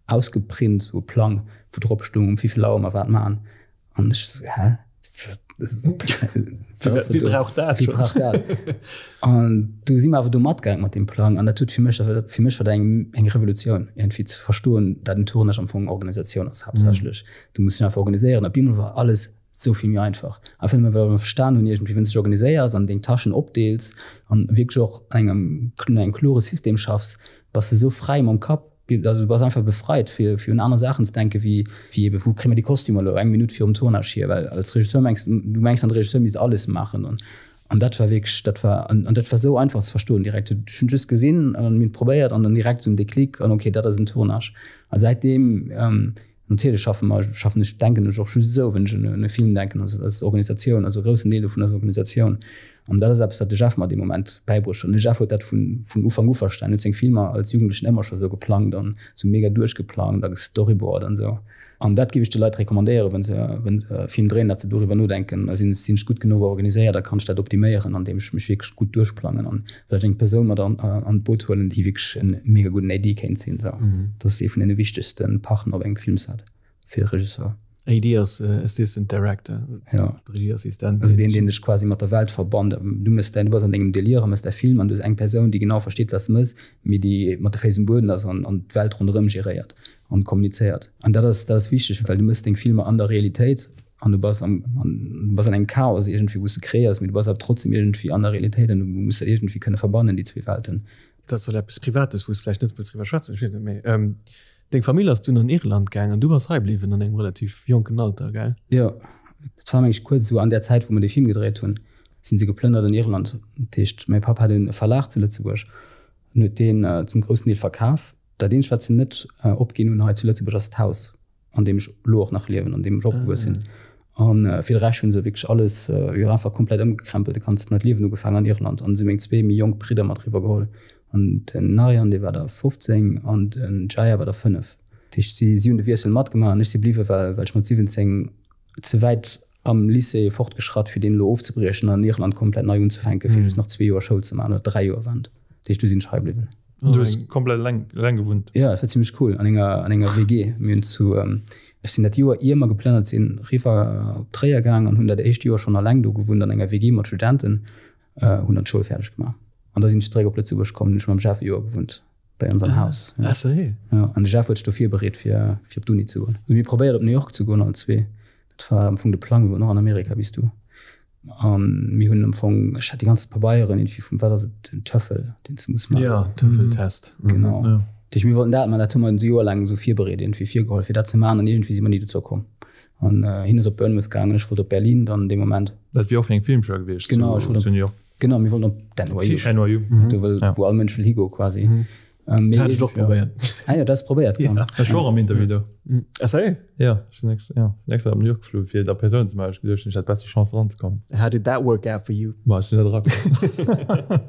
Ausgeprint, sou e Plang, wou drop stoung, um wéivill Auer mer wat man. An ech sou, hä? Wie brauch dat? Wie brauch dat? An du si mer awer do matgaang mat deem Plang. An dat huet fir mech, fir mech war dat eng, eng Revolutioun, iergendwéi ze verstoen, dat en Tournage am Fong Organisatioun ass haaptsächlech. Du muss dech einfach organiséieren. A bemol war alles esou vill méi einfach. Einfach nëmme well mer verstan hunn, iergendwéi, wann s de dech organiséiers an deng Tâchen opdeels an wierklech och an engem, no engem klore System schaffs, bass de esou fräi mam Kapp. Also du bass einfach befreit fir fir un aner Saachen ze denken, wéi wéi ebe wou kréie mer déi Kostümer elo eng Minutt virum Tournage hier, well als Regisseur mengs du mengs an de Regisseur misst alles maachen an an dat war wierklech dat war an an dat war esou einfach ze verstoen direkt. Ech hunn just gesinn an mir hunn et probéiert an dann direkt esou en Déclic an okay dat ass en Tournage a säitdeem Natierlech schaffe mer, schaffen ech, denken ech och just esou, wann ech un e Film denken, also dat ass Organisatioun, also e groussen Deel dovun ass Organisatioun. An dat ass eppes, wat de Jeff mer dee Moment bäibruecht huet. An de Jeff huet dat vun, vun Ufank u verstanen, huet seng Filmer als Jugendlechen ëmmer scho sou geplangt an sou mega duerchgeplangt a gestoryboard an esou. An dat géif ech de Leit recommandéieren, wa se, wa se e Film dréien, datt se doriwwer nodenken, sinn, sinn ech gutt genuch organiséiert a kann ech dat optiméieren, andeem ech mech wierklech gutt duerchplangen an vläicht eng Persoun mat an an d'Boot huelen, déi wierklech en mega gudden AD kéint sinn. Sou, dat ass ee vun deene wichtegste Partner op engem Filmset fir e Regisseur. AD ass Assistant Director, Ja. Regieassistent. Also deen, deen dech quasi mat der Welt verbannt. Du méchs däin, du bass an dengem Delire a méchs däi Film an du hues eng Persoun, déi genau versteet, wat s de méchs, mee déi mat de Féiss um Bueden ass an an d'Welt ronderëm geréiert an kommunizéiert. An dat ass, dat ass wichteg, well du méchs deng Filmer an der Realitéit An du bass am, an du bass an engem Chaos iergendwéi, wou s de kreéiers, mee du bass awer trotzdem iergendwéi an der Realitéit an du muss dat iergendwéi kënne verbannen, déi zwee Welten. Dat ass eppes Privates, wou s de vläicht net wëlls driwwer schwätzen, ech weess net, mee deng Famill ass dunn an Irland gaang an du bass hei bliwwen an engem relativ jonken Alter, gell? Jo, dat war mengen ech kuerz esou an där Zäit, wou mer dee Film gedréit hunn, sinn se geplënnert an Irland. Dat heescht, mäi Papp hat e Verlag zu Lëtzebuerg an huet deen zum groussen Deel verkaf. Dat eenzegt, wat se net opginn hunn hei zu Lëtzebuerg, ass d'Haus. an deem ech elo och nach liewen, an deem ech opgewuess sinn. An fir de Rescht hunn se wierklech alles jo einfach komplett ëmgekrempelt, e ganzt neit Liewen ugefaangen an Irland. An si meng zwee méi jonk Bridder mat eriwwer geholl. An den Narian, dee war da 15 an den Jaya war da 5. Dat heescht, si si hunn de Wiessel matgemaach an ech si bliwwen, well well ech mat 17 ze wäit am Lycée fortgeschratt, fir deen elo ofzebriechen an an Irland komplett nei unzefänken, fir just nach zwee Joer Schoul ze maachen oder dräi Joer waren et. Dat heescht, du sinn ech hei bliwwen. Du hues komplett eleng, eleng gewunnt? Jo, dat war zimmlech cool, an enger, an enger WG. Mir hunn zu, ech sinn dat Joer, ier mer geplënnert sinn, riwwer op Tréier gaang an hunn dat éischt Joer schonn eleng do gewunnt an enger WG mat Studenten, hunn dann d'Schoul fäerdeg gemaach. An da sinn ech zeréck op Lëtzebuerg komm, hunn ech mam Jeff e Joer gewunnt bei ons am Haus. Ah, sérieux? Jo, an de Jeff huet sech do virbereet fir, fir op d'Uni ze goen. Mir hu probéiert op New York ze goen, allen zwee. Dat war am Fong de Plang, mir wollten och an Amerika, wéi s du. An mir hunn am Fong, ech hat déi ganz Pabeieren irgendwie vum, wat ass et, den TOEFL, deen s du muss maachen. Ja, TOEFL-Test. Genau. Ja. Dat heescht, mir wollten dat maachen, dat hu mer ons e Joer laang esou virbereet, irgendwie virgeholl, fir dat ze maachen an iergendwéi si mer ni dozou komm. An hien ass op Bournemouth gaangen, ech wollt op Berlin dann dee Moment. Dat wier och fir eng Filmschoul gewiescht Genau, ech wollt op, zu New York. Genau, mir wollten op d'NYU. NYU. Do wëll, wou all Mënsch wëll higoen quasi. Ähm, hat ech och probéiert. Ah jo, dat ass probéiert. Ja. Ech war am Interview do. Ah, sérieux? Ja, ech sinn extra, ja, sinn extra op New York geflu fir et a Persoun ze maachen. Ech geduecht, ech hätt besser Chance eranzekommen. How did that work out for you? Ma ech sinn net erakomm.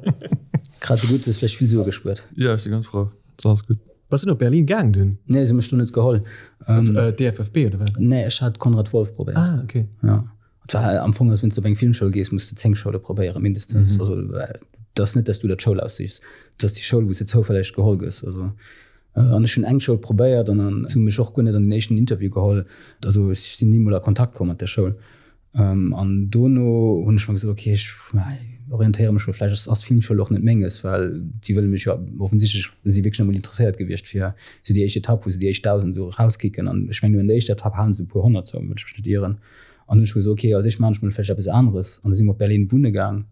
Grad esou gutt, du hues vläicht vill Sue gespuert. Ja, ech si ganz frou. Et ass alles gutt. Bass du op Berlin gaang dunn? Nee, se hu mech do net geholl. DFFB oder wat? Nee, ech hat Konrad Wolf probéiert. Ah, okay. Ja. Et war am Fong, als wann s du op eng Filmschoul gees, muss de 10 Schoule probéieren, mindestens. Mhm. Also, et ass net, dass du der d'Schoul aussichs. Et ass déi Schoul, wou s de zoufälleg geholl gëss. Also. An ech hunn eng Schoul probéiert an dann si mech och guer net an den éischten Interview geholl. Also ech sinn ni mol a Kontakt komm mat där Schoul. An dono hunn ech mer gesot, okay, ech orientéiere mech mol, vläicht ass d'Filmschoul och net menges, well si wëlle mech jo offensichtlech, si wierklech net mol interesséiert gewiescht fir esou déi éischt Etapp, wou se déi éischt 1.000 esou erauskicken. An ech mengen, no der éischter Etapp hale se e puer 100 zou, wann ech mech net ieren. An hunn ech mer gesot, okay, als éischt maachen ech mol vläicht eppes aneres. An da si mer op Berlin wunne gaang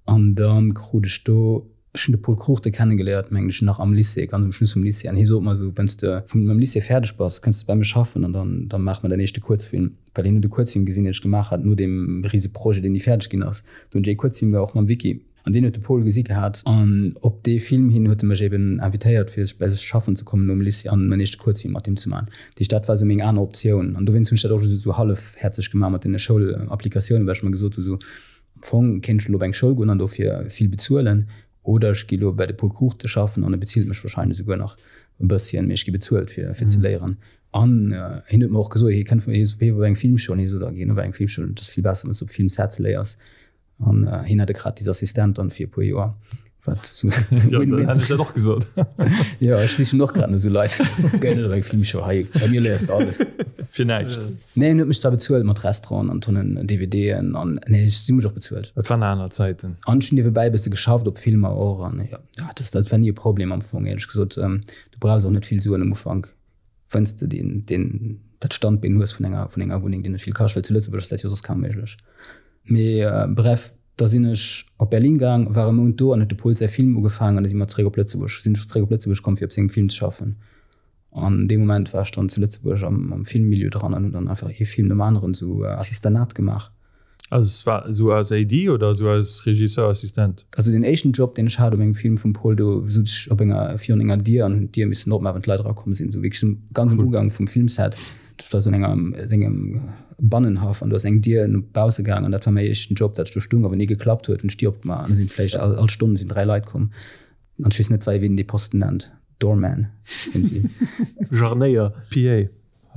an da krut ech do Ech hunn de Pol Cruchten kennegeléiert, mengen ech, nach am Lycée, ganz um Schluss vum Lycée. An hie sot mer esou, Wann s de vum mam Lycée fäerdeg bass, kënns de bei mech schaffen an dann da maache mer däin éischte Kuerzfilm. Well hien huet e Kuerzfilm gesinn, deen ech gemaach hat no deem rise Projet, deen ni fäerdeg ginn ass. Do hunn ech ee Kuerzfilm gemaach, och mam Vicky. An deen huet de Pol gesi gehat. An op dee Film hin huet e mech eben invitéiert, fir bei sech schaffen ze kommen nom Lycée an mäin éischte Kuerzfilm mat him ze maachen. Dat heescht, dat war esou meng aner Optioun. An dowéinst hunn ech dat och esou hallefhäerzeg gemaach mat deene Schoulapplikatiounen, well ech mer gesot hu sou, Am Fong kéint ech elo op eng Schoul goen an dofir vill bezuelen, oder ech gi elo bei de Paul Cruchten schaffen an e bezilt mech wahrscheinlech esouguer nach e bësschen, mee ech gi bezuelt fir fir ze léieren. An hien huet mer och gesot, hie kënnt vun, hie war op eng Filmschoul, an hie sot, da ginn op eng Filmschoul, et ass vill besser, wann s du op Filmsets léiers. An hien hat e gratis Assistent dann fir e puer Joer. Wat so Ja, dann hätt ech dat och gesot. Ja, ech sichen och grad no sou Leit. Gei net op eng Filmshow, hei bei mir léiers de alles. Fir näischt. Nee, en huet mech zwar bezuelt mat Restauranten an Tonnen DVDen an nee, ech si mech och bezuelt. Dat waren aner Zäiten. An ech hunn niewebäi e bësse geschafft op Filmer och an jo, ja, dat dat war ni e Problem am Fong, éierlech gesot. Du brauchs och net vill Suen am Ufank, wann s de deen deen dat Standbeen hues vun enger vun enger Wunneng, déi net vill kascht, well zu Lëtzebuerg ass dat jo soss kaum méiglech. Mee bref, da sinn ech op Berlin gaang, war e Mount do an huet de Pol säi Film ugefaangen an da si mer zeréck op Lëtzebuerg, sinn ech zeréck op Lëtzebuerg komm fir op sengem Film ze schaffen. An dee Moment war ech dann zu Lëtzebuerg am am Filmmilieu dran an hunn dann einfach ee Film nom aneren esou Assistanat gemaach. Also es war esou als AD oder esou als Regisseur-Assistent? Also deen éischten Job deen ech hat op engem Film vum Pol, do sot ech op enger virun enger Dier an hunn d'Dier missen opmaachen wann d'Leit erakomm sinn, esou wierklech ganz um Ugang vum Filmset. Dat war sou an enger sengem Bannenhaff an do ass eng Dier no bausse gaang an dat war mäi éischten Job, dat ech do stung a wann ee geklappt huet, hunn ech d'Dier opgemaach an da sinn vläicht all all Stonn sinn 3 Leit komm an ech weess net wei wien dee Posten nennt, Doorman iergendwéi. Jarnéier. PA,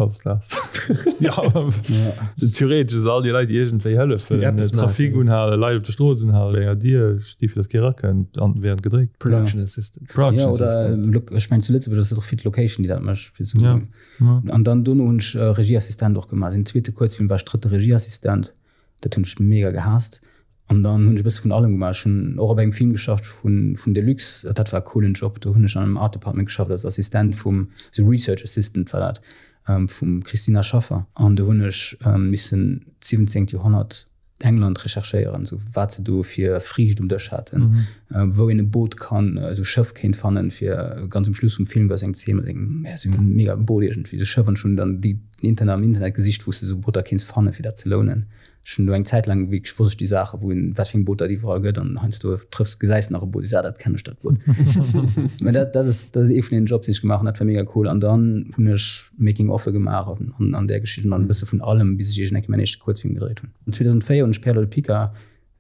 alles klar. Ja, theoretesch ass all déi Leit déi iergendwéi hëllefen, Déi eppes Trafic maachen. unhalen, Leit op der Strooss unhalen, enger Dier sti fir datt kee rakënnt an während gedréckt. Production Assistant. Production Ja oder Assistant. ech mengen zu Lëtzebuerg ass et och vill d'Location déi dat mécht fir esou Ja. An dann dono hunn ech Regieassistent och gemaach. Den zweete Kuerzfilm war ech drëtte Regieassistent. Dat hunn ech mega gehaasst. An dann hunn ech e bësse vun allem gemaach. Ech hunn och op engem Film geschafft vun vun Deluxe. Dat war e coolen Job. Do hunn ech an engem Art Department geschafft als Assistent vum, sou Research Assistant war dat, vum Christina Schaffer. An do hunn ech missen d'siwwenzéngt Joerhonnert England recherchéieren, esou wat se do fir Friicht um Dësch haten, wou een e Boot kann, esou Schëff kéint fannen, fir ganz um Schluss vum Film war esou eng Zeen mat engem, ja, esou engem mega Boot iergendwéi, esou Schëff an ech hunn dann déi Internet am Internet gesicht, wou s de esou Booter kéints fannen, fir dat ze lounen. Ech hunn do eng Zäit laang wierklech wosst ech déi Saachen, wou een, wat fir eng Booter et iwwerall gëtt an heiansdo trëffs, gesäis de nach e Boot, sees, ah, dat kennen ech, dat Boot. Mä dat, dat ass, dat ass ee vun den Jobs, déi ech gemaach hunn, dat war mega cool. An dann hunn ech Making-offe gemaach an, an där Geschicht an dann e bësse vun allem, bis ech iergend eng Kéier mäin éischte Kuerzfilm gedréit hunn. 2004 hunn ech Perle de Pica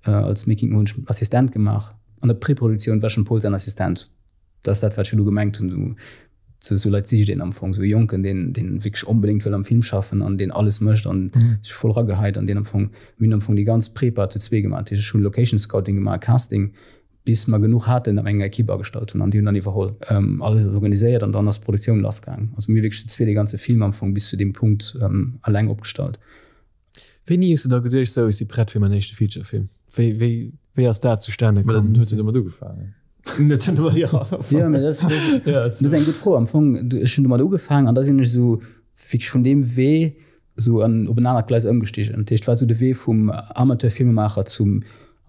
als Making hunn ech Assistent gemaach. An der Preproduktioun war ech dem Pol säin Assistent. Dat ass dat, wat ech elo gemengt hunn, esou sou Leit sicht een am Fong, esou e Jonken, deen deen wierklech onbedéngt wëll am Film schaffen an deen alles mécht an sech voll erageheit an deen am Fong, mir hunn am Fong déi ganz Prepa zu zwee gemaach. Dat heescht, ech hunn Location Scouting gemaach, Casting, bis mer genuch haten, datt mer eng Equipe agestallt hunn an déi hunn dann iwwerholl. Alles ass organiséiert an dann ass d'Produktioun lassgaang. Also mir hu wierklech zu zwee dee ganze Film am Fong bis zu deem Punkt eleng opgestallt. Wéini hues du da geduecht, sou, ech si prett fir mäin éischte Featurefilm? Wéi, wéi, wéi ass dat zustane komm? Huet jo domat ugefaangen. Net schon domat, jo. Jo, mee dat, dat ass eng gutt Fro. Am Fong, ech hunn domat ugefaangen an da sinn ech esou wierklech vun deem Wee esou an op en anert Gleis ëmgestigen. Dat heescht, war esou de Wee vum Amateurfilmemaacher zum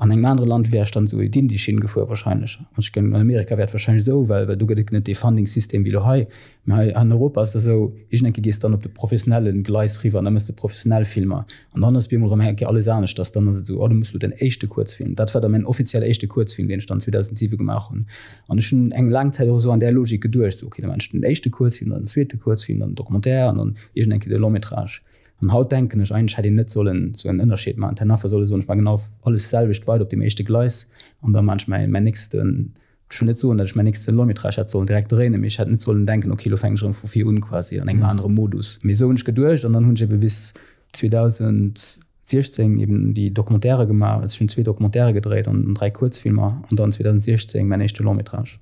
An engem anere Land wär ech dann esou d'Indie-Schinn gefuer wahrscheinlech. An ech ginn, an Amerika wär et wahrscheinlech esou, well well do gëtt et net dee Funding-System wéi elo hei. Mä hei an Europa ass et esou, iergend eng Kéier gees de dann op de professionelle Gleis riwwer an da méchs de professionell Filmer. An dann ass et op eemol erëm eng Kéier alles aneschters. Dann ass et esou, oh du muss elo däin éischte Kuerzfilm. Dat war da mäin offiziell éischte Kuerzfilm, deen ech dann 2007 gemaach hunn. An ech hunn eng laang Zäit och esou an där Logik geduecht, esou okay, da maachen ech den éischte Kuerzfilm, dann den zweete Kuerzfilm, dann den Documentaire an dann iergend eng Kéier de Long-métrage. An haut denken ech, eigentlech hätt een net sollen esou en Ënnerscheed maachen. D'Hätt einfach solle soen, ech maache genau alles d'selwecht weider op deem éischte Gleis an da maachen ech mäi, mäin nächsten, ech wëll net soen, datt ech mäin nächste Long-métrage hätt sollen direkt dréinen, mee ech hätt net sollen denken, okay, elo fänken ech erëm vu vir un quasi an engem anere Modus. Mee esou hunn ech geduecht an dann hunn ech ebe bis 2016 eben déi Documentairë gemaach. Also ech hunn zwee Documentairë gedréit an 3 Kuerzfilmer an dann 2016 mäin éischte Long-métrage.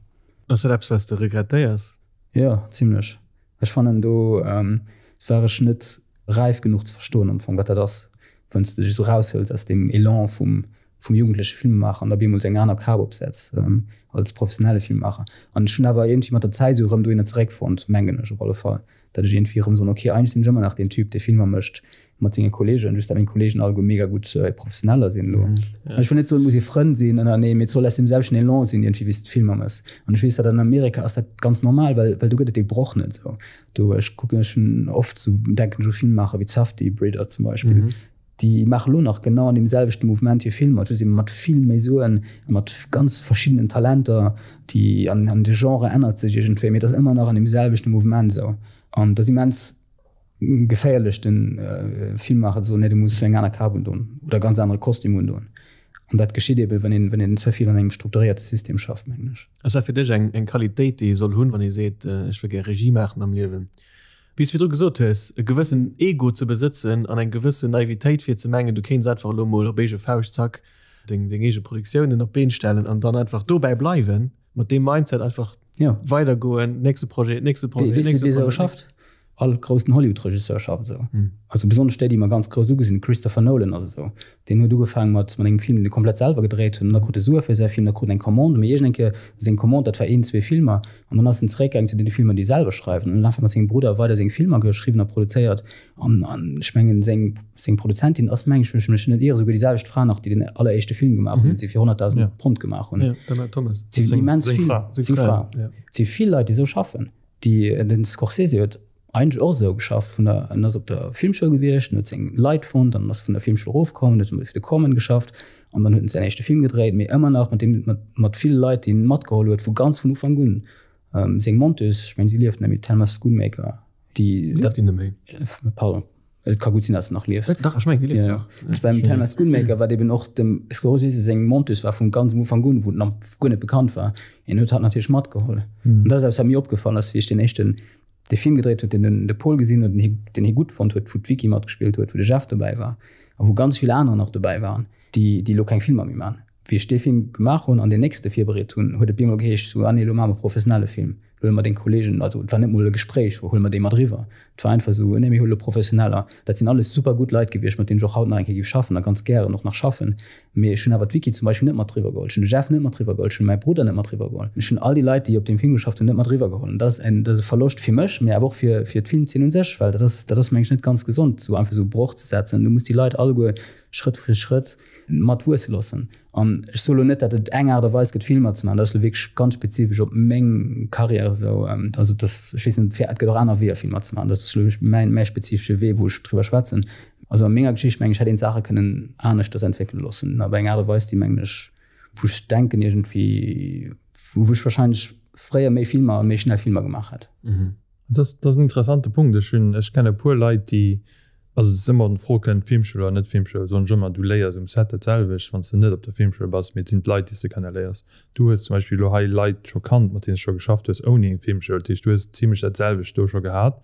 Ass dat eppes, wat s de regrettéiers? Jo, zimlech. Ech fannen do war ech net räif genuch ze verstoen am Fong wat dat ass, wann s de dech esou raushëls aus deem Elan vum vum jugendleche Filmemaacher an da bemol eng aner Kap opsetz als professionelle Filmemaacher. An ech hunn awer iergendwéi mat der Zäit esou erëm dohinner zeréckfonnt, mengen ech op alle Fall, datt ech iergendwéi erëm soen, ok, eigentlech sinn ech ëmmer nach deen Typ, dee Filmer mécht mat senge Kolleegen, just dat meng Kolleegen alleguer mega gutt Professioneller sinn elo. An ech wëll net soen, et muss ee Frënn sinn ënnereneen, mee et soll aus deem selwechten Elan sinn iergendwéi, wéi s de Filmer méchs. An ech weess, datt an Amerika ass dat ganz normal, well well do gëtt et dee Broch net esou. Do, ech kucken, ech hunn oft sou, denken ech u Filmemaacher wéi d'Safdie-Bridder zum Beispill, Déi maache lo nach genau an deem selwechte Mouvement hir Filmer, just ebe mat vill méi Suen a mat ganz verschiddenen Talenter, déi, an an de Genre ännert sech iergendwéi, mee et ass ëmmer nach an deem selwechte Mouvement esou. An et ass immens geféierlech de Filmmaacher ze soen, nee du muss eng aner Kap undon oder e ganz anere Kostüm undon. An dat geschitt ebe wann een, wann een ze vill an engem strukturéierte System schafft, mengen ech. Ass dat fir dech eng eng Qualitéit, déi ee soll hunn, wann ee seet, ech wëll gär Regie maachen am Liewen? Wéi s virdru gesot hues, e gewëssen Ego ze besëtzen an eng gewëssen Naivitéit fir ze mengen, du kéints einfach elo mol op eege Fauscht, zack, deng deng eege Produktiounen op d'Been stellen an dann einfach dobäi bleiwen, mat deem Mindset einfach weidergoen, nächste Projet, nächste Projet, nächste Projet. Weess de, wéi esou schafft? All groussen Hollywood-Regisseur schafft esou. Also besonnesch déi, déi mer ganz grouss ugesinn, Christopher Nolan ass esou. Deen huet ugefaangen mat mat engem Film, deen e komplett selwer gedréit huet, an da krut e Sue fir säi Film, da krut en eng Commande, mee iergend eng Kéier seng Commande, dat war een, zwee Filmer, an dann ass en zeréckgaangen zu deene Filmer, déi e selwer schreift, an huet einfach mat sengem Brudder weider seng Filmer geschriwwen a produzéiert. An an ech mengen, seng seng Produzentin ass, meng ech, wann ech mech net ieren, esouguer déi selwecht Fra nach, déi den alleréischte Film gemaach huet, deen si fir 100.000 Pond gemaach hunn. Jo, d'Emma Thomas. Et sinn immens vill, seng Fra. Et si vill Leit, déi esou schaffen. Déi, den Scorsese huet eigentlech och esou geschafft, vun der, en ass op der Filmschoul gewiescht, en huet seng Leit fonnt, dann ass vun der Filmschoul erofkomm, en huet emol fir de Corman geschafft an dann huet en säin éischte Film gedréit, mee ëmmer nach mat deem, mat, mat ville Leit, déi en matgeholl huet vu ganz vun Ufank un. Seng Monteuse, ech mengen si lieft net méi, d'Thelma Schoonmaker, déi. Lieft déi net méi? Pardon. Et ka gutt sinn, datt se nach lieft. Dach, ech mengen, déi lieft nach. Ja. Beim Thelma Schoonmaker, wat eben och dem Scorsese seng Monteuse war vun ganz um Ufank un, wou et nach guer net bekannt war, hien huet hatt natierlech matgeholl. An dat ass eppes, wat mir opgefall ass, wéi ech deen éischten dee Film gedréit huet, deen den de Paul gesinn huet, den hie deen hie gutt fonnt huet, wou d'Vicky matgespillt huet, wou de Jeff dobäi war a wou ganz vill aner nach dobäi waren, déi déi elo keng Filmer méi man. Wéi ech dee Film gemaach hunn an deen nächste virbereet hunn, huet et bemol geheescht, sou, ah nee, elo maache mer professionelle Film. Huele mer deng Kollegen, also et war net mol e Gespréich, huele mer déi mat eriwwer. Et war einfach esou, nee mir huele Professioneller. Dat sinn alles super gutt Leit gewiescht, mat deenen ech och haut nach eng Kéier géif schaffen a ganz gären och nach schaffen. Mee ech hunn awer d'Vicky zum Beispill net mat eriwwer geholl, ech hunn de Jeff net mat eriwwer geholl, ech hunn mäi Brudder net mat eriwwer geholl, ech hunn all déi Leit, déi op deem Film geschafft hunn, net mat eriwwer geholl. An dat ass en, dat ass e Verloscht fir mech, mee awer och fir, fir d'Filmzeen u sech, well dat ass, dat ass meng ech net ganz gesond, esou einfach esou e Broch ze setzen. Du muss déi Leit alleguer Schrëtt fir Schrëtt mat wuesse loossen. An ech soe lo net, datt et eng Aart a Weis gëtt, Filmer ze maachen. Dat ass lo wierklech ganz spezifesch op meng Karriär esou. Also dat ass, ech weess net, et gëtt och aner Weeër, Filmer ze maachen. Dat ass lo wierklech mäin, mäi spezifesche Wee, wou ech driwwer schwätzen. Also a menger Geschicht, meng ech, hätt een d'Saache kënnen aneschters entwéckele loossen, op eng Aart a Weis, déi, mengen ech, wou ech denken iergendwéi, wou ech wahrscheinlech fréier méi Filmer a méi schnell Filmer gemaach hätt. Dat ass, dat ass en interessante Punkt. Ech hunn, ech kenne e puer Leit, déi, also et ass ëmmer d'Fro kënnt, Filmschoul oder net Filmschoul, soen ech ëmmer, du léiers um Set dat selwecht, wann s de net op der Filmschoul bass, mee et sinn d'Leit, déi s de kenneléiers. Du hues zum Beispill elo hei Leit scho kannt, mat deenen s de scho geschafft hues ouni eng Filmschoul, dat heescht, du hues zimlech dat selwecht do scho gehat.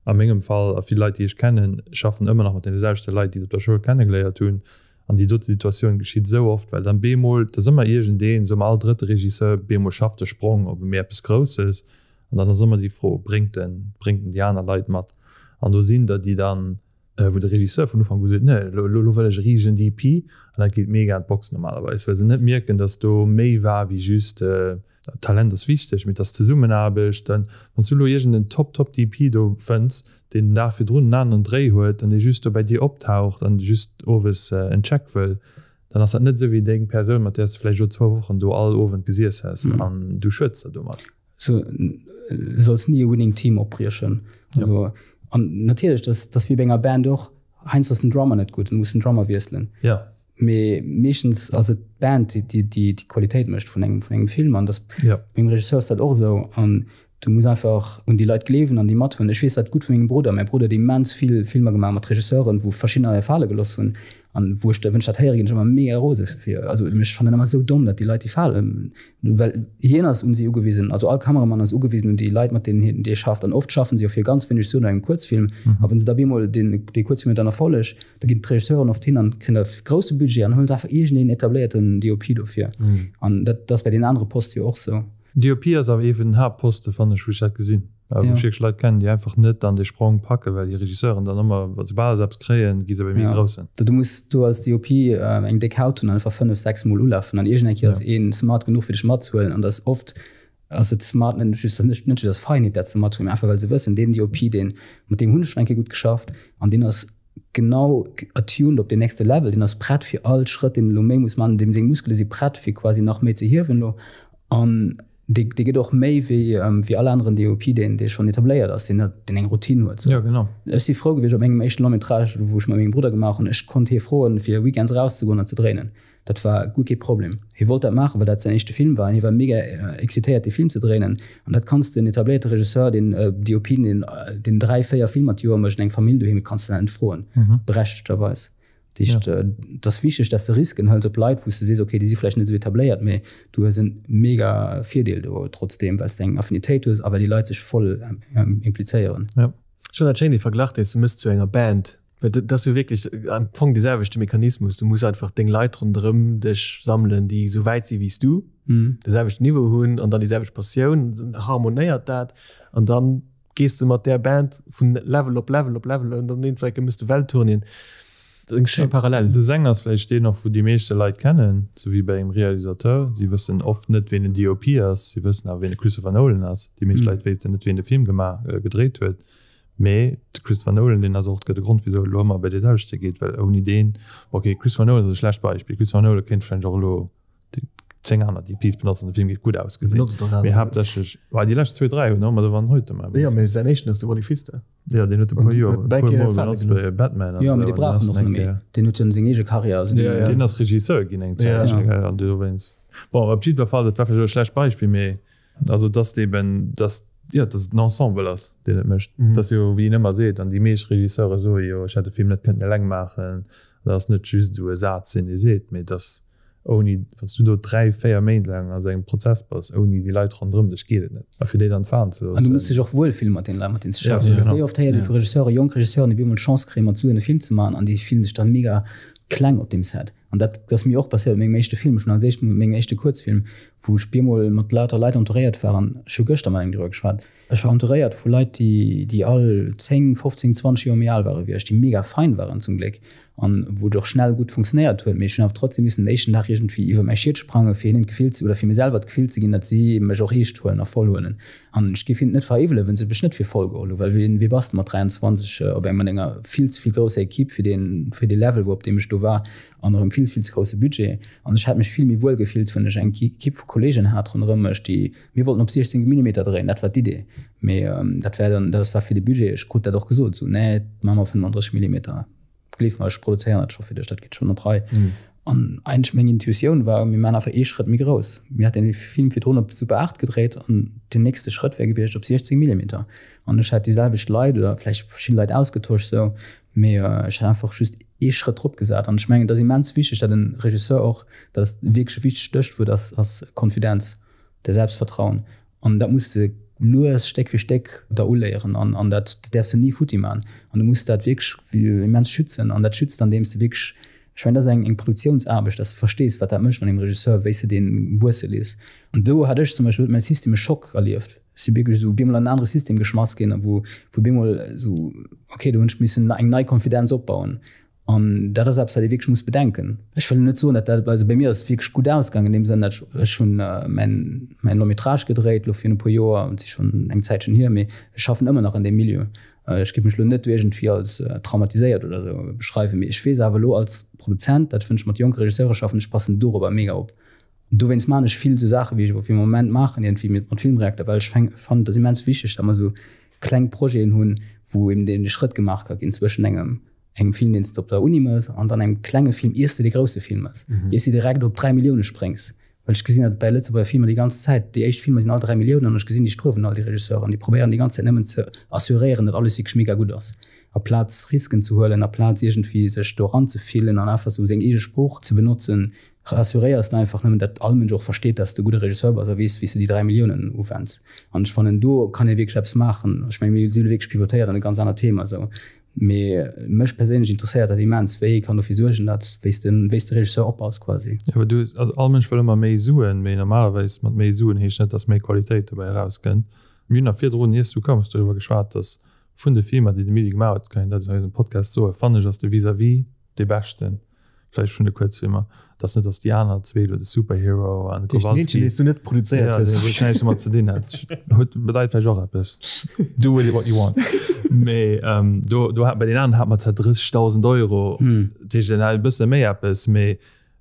A mengem Fall, a vill Leit, déi ech kennen, schaffen ëmmer nach mat deene selwechte Leit, déi se op der Schoul kennegeléiert hunn. An déi dote Situatioun geschitt esou oft, well dann bemol, et ass ëmmer iergendeen, soe mer all drëtte Regisseur, bemol schafft e Sprong op e méi eppes Grousses, An dann ass ëmmer déi Fro, bréngt en, bréngt en déi aner Leit mat? An do sinn der, déi dann, wou de Regisseur vun Ufank u seet, nee, elo, elo wëll ech e riesegen DP. An dat geet mega an d'Box normalerweis, well se net mierken, datt do méi war wéi just, Talent ass wichteg, mee et ass Zesummenaarbecht. Dann, wann s du elo iergend en Top, Top DP do fënns, deen den Dag virdrun en aneren Dréi huet an dee just do bäi dir optaucht an just owes en Check wëll, dann ass dat net esou wéi deng Persoun, mat där s de vläicht elo zwou Wochen do all Owend gesiess häss an du schwëtz da domat. So, du solls ni e Winning Team opbriechen. Also, ja. An natierlech, das, das wie bei enger Band och, heiansdo ass den Drummer net gutt, dann muss den Drummer wiesselen. Ja. Mee meeschtens ass et d'Band, déi déi déi déi Qualitéit mécht vun engem vun engem Film an das ja. beim Regisseur ass dat och esou. An du muss einfach un déi Leit gleewen an déi mathunn. Ech weess dat gutt vu mengem Brudder. Mäi Brudder huet immens vill Filmer gemaach mat Regisseuren, wou verschiddener hir fale gelooss hunn. An wou ech da, wann ech dat héieren, ginn ech ëmmer mega rose fir, also ech fannen ëmmer esou domm, datt déi Leit déi falen, well hien ass un si ugewisen, also all Kameramann ass ugewisen un déi Leit, mat deenen hien dee schafft. An oft schaffen si jo fir ganz wéineg Suen un engem Kuerzfilm. A wann se da bemol deen dee Kuerzfilm huet dann Erfolleg, da ginn d'Regisseuren oft hin an kréien da grousse Budget an huelen sech einfach iergendeen etabléierten DOP dofir. An dat ass bei deenen anere Poste jo och esou. DOP ass awer ee vun den Haaptposte fannen ech wou ech dat gesinn, wou ech wierklech Leit kennen déi einfach net dann dee Sprong packen, well déi Regisseuren dann ëmmer soubal se eppes kréien, gi se bei méi groussen. Du muss do als DOP eng déck Haut hunn an einfach 5, 6 mol ulafen an iergend eng Kéier ass een smart genuch fir dech matzehuelen an dat ass oft ass et smart net just net just aus Feinheet dat ze mathuelen, mee einfach well se wëssen deen DOP deen mat deem hunn ech schonn eng Kéier gutt geschafft an deen ass genau attuned op deen nächste Level, deen ass prett fir all Schrëtt deen en elo méi muss man, deem seng Muskele si prett fir quasi nach méi ze hiewen elo an dee dee gëtt och méi wéi wéi all aneren DOP deen dee schonn etabléiert ass, deen huet deen eng Routine huet. Jo genau. Ech si frou gewiescht op mengem éischte Long métrage wou ech mat mengem Brudder gemaach hunn, ech konnt hie froen fir Weekends erauszegoen an ze dréinen. Dat war guer kee Problem. Hie wollt dat maachen, well dat säin éischte Film war an hie war mega excitéiert, dee Film ze dréinen. An dat kanns de en etabléierte Regisseur, deen DOP, deen deen 3, 4 Filmer d'Joer mécht an eng Famill doheem huet, kanns de dat net froen, berechtegterweis. Dat heescht, et ass wichteg, dass de Risken hëls op Leit, wou s de sees, okay, déi si vläicht net esou etabléiert, mee du hues en mega Virdeel do trotzdeem, well s de eng Affinitéit hues a well déi Leit sech voll implizéieren. Ech fannen dat schéin, dee Verglach, deen s de méchs zu enger Band. Well dat ass jo wierklech am Fong dee selwechte Mechanismus. Du muss einfach deng Leit ronderëm dech sammelen, déi esou wäit si wéi s du, de selwechten Niveau hunn an dann déi selwecht Passioun. Dann harmonéiert dat an dann gees de mat där Band vun Level op Level op Level an dann iergendwann méchs de Welttournéen. Dat ass eng schéi Parallel. De Sänger ass vläicht deen och, wou déi meeschte Leit kennen, sou wéi bei engem Realisateur. Si wëssen oft net, ween den DOP ass, si wëssen awer, ween de Christopher Nolan ass. Déi meescht Leit wéissten net, ween de Film gemaach, gedréit huet. Mee de Christopher Nolan, deen ass och, gëtt e Grond, wisou et elo ëmmer bei dee selwechte geet, well ouni deen, ok, Christopher Nolan ass e schlecht Beispill, Christopher Nolan kéint vläicht och elo déi 10 aner DPs benotzen, de Film géif gutt ausgesinn. Benotzt och aner. Mee haaptsächlech, well déi lescht zwee, dräi hunn och ëmmer de Van Hoytema benotzt. Jo, mee säin éischten ass de Wally Pfister. Jo, deen huet e puer Joer, e puer Mol benotzt bei Batman an esou. Jo, mee dee brauch en och net méi. Deen huet jo seng eege Karriär. Also deen. Deen ass Regisseur ginn eng Zäit, an dowéinst. Bon, op jiddwer Fall, dat war vläicht elo e schlecht Beispill, mee Also dass eben, dass, jo, dass et en Ensemble ass, deen et mécht. Dat ass jo, wéi een ëmmer seet, an déi meescht Regisseure soe jo, ech hätt de Film net kënnten eleng maachen. Dat ass net just esou e Saz, deen ee seet, mee dass ouni, wann s du do 3, 4 Méint laang a sou engem Prozess bass, ouni déi Leit ronderëm dech geet et net. A fir déi dann fahren ze loossen. An du muss dech och wuel fillen mat deene Leit, mat deenen s du schaffs. Wéi oft héiert ee vu Regisseuren, jonk Regisseuren, déi op eemol d'Chance kréien, mat Suen e Film ze maachen, an déi fillen sech da mega kleng op deem Set. An dat ass mir och passéiert mat mengem éischte Film. Ech hunn als éischt mat mengem éischte Kuerzfilm, wou ech bemol mat lauter Leit entouréiert war, an ech hu gëschter mat engem driwwer geschwat, ech war entouréiert vu Leit, déi, déi all 10, 15, 20 Joer méi al ware wéi ech, déi mega fein waren zum Gléck an wou et och schnell gutt funktionéiert huet. Mee ech hunn awer trotzdem missen den éischten Dag iergendwéi iwwer mäi Schiet sprangen, fir hinnen d'Gefill ze, oder fir mir selwer d'Gefill ze ginn, datt si mech och eescht huelen a voll huelen. An ech géif hinnen et net veriwwelen, wa se mech net fir voll geholl hunn, well wien, wie bass de mat 23 op eng, mat enger vill ze vill grousser Equipe fir deen, fir dee Level, wou op deem ech do war, an och engem vill, vill ze grousse Budget. An ech hätt mech vill méi wuel gefillt, wann ech eng Equipe vu Kolleegen hat ronderëm mech, déi, mir wollten op 16 Millimeter dréien, dat war d'Idee. Mee dat war dann, dat war fir de Budget, ech krut dat och gesot, esou, nee, maache mer 35 Millimeter. Gleef mer, ech produzéieren dat scho fir dech, dat geet schonn an d'Rei. An eigentlech meng Intuitioun war, mir maachen einfach ee Schrëtt méi grouss. Mir haten dee Film virdrun op Super 8 gedréit an den nächste Schrëtt wär gewiescht op 16 Millimeter. An ech hätt déi selwecht Leit oder vläicht verschidde Leit ausgetosch sou, mee ech hätt einfach just ee Schrëtt drop gesat. An ech mengen, et ass immens wichteg, datt e Regisseur och, dat ass wierklech e wichtegt Stéchwuert, ass ass Konfidenz, de Selbstvertrauen. An dat muss de lues Stéck fir Stéck der uléieren an an dat däerfs de ni futti man. An du muss dat wierklech immens schützen an dat schützt andeems de wierklech, ech mengen dat ass eng eng Produktiounsaarbecht, dass de verstees wat dat mécht mat engem Regisseur, wéi s de dee wuesse lees. An do hat ech zum Beispill, huet mäi System e Schock erlieft. Ech si wierklech esou op eemol an en anere System geschmass ginn a wou wou op eemol esou, okay, do hunn ech missen eng nei Konfidenz opbauen. An dat ass eppes, wat ee wierklech muss bedenken. Ech wëll net soen, datt dat, also bei mir ass et wierklech gutt ausgaangen an deem Sënn, datt ech, ech hunn mäin, mäin Long métrage gedréit elo virun e puer Joer, et si schonn eng Zäitchen hier, mee ech schaffen ëmmer nach an deem Milieu. Ech géif mech elo net iergendwéi als traumatiséiert oder esou beschreiwen, mee ech weess awer elo als Produzent, dat wann ech mat jonke Regisseure schaffen, ech passen dorobber mega op. Dowéinst maachen ech vill esou Saache wéi ech op am Moment maachen, iergendwéi mat Filmreakter, well ech fannen, et ass immens wichteg, datt mer esou kleng Projeten hunn, wou eben dee Schrëtt gemaach ka ginn zwëschen engem engem Film, deen s de op der Uni mëss, an dann engem klenge Film, iers de dee grousse Film mëss, iers de direkt op 3 Millioune spréngs. Well ech gesinn dat bei Lëtzebuerger Filmer déi ganz Zäit, déi éischt Filmer sinn all 3 Milliounen an ech gesinn, déi struewen all, déi Regisseuren, déi probéieren déi ganz Zäit nëmmen ze assuréieren, datt alles wierklech mega gutt ass, aplaz Risken ze huelen, aplaz iergendwéi sech do eranzefillen an einfach sou seng eege Sprooch ze benotzen. Rassuréiers de einfach nëmmen, datt all Mënsch och versteet, datt s de e gudde Regisseur bass a weess, wéi s de déi 3 Milliounen uwenns. An ech fannen, do kann ee wierklech eppes maachen. Ech menge mir si elo wierklech pivotéiert an e ganz anert Thema esou. Mee mech perséinlech interesséiert dat immens, wéi ee kann dofir suergen, datt, wéi s de, wéi s de Regisseur opbaus quasi. Jo, awer du, also all Mënsch wëll ëmmer méi Suen, mee normalerweis mat méi Suen heescht net, datt méi Qualitéit dobäi erauskënnt. Mir hunn nach virdrun, iers du koums, doriwwer geschwat, datt vun de Filmer, déi de Midi gemaach huet, kann een dat hei um Podcast soen, fannen ech ass de Vis-à-vis dee beschten. Vläicht vun de Kuerzfilmer. Et ass net, datt déi aner zwee elo, de Superhero an de Kowalski. Deen, deen s du net produzéiert hues. Ja, deen, wou ech näischt domat ze dinn hat. Huet, bedeit vläicht och eppes. Do with it what you want. Mee do, do hat, bei deenen aneren hat mer zwar 30.000 Euro, dat heescht, en hat e bësse méi eppes, mee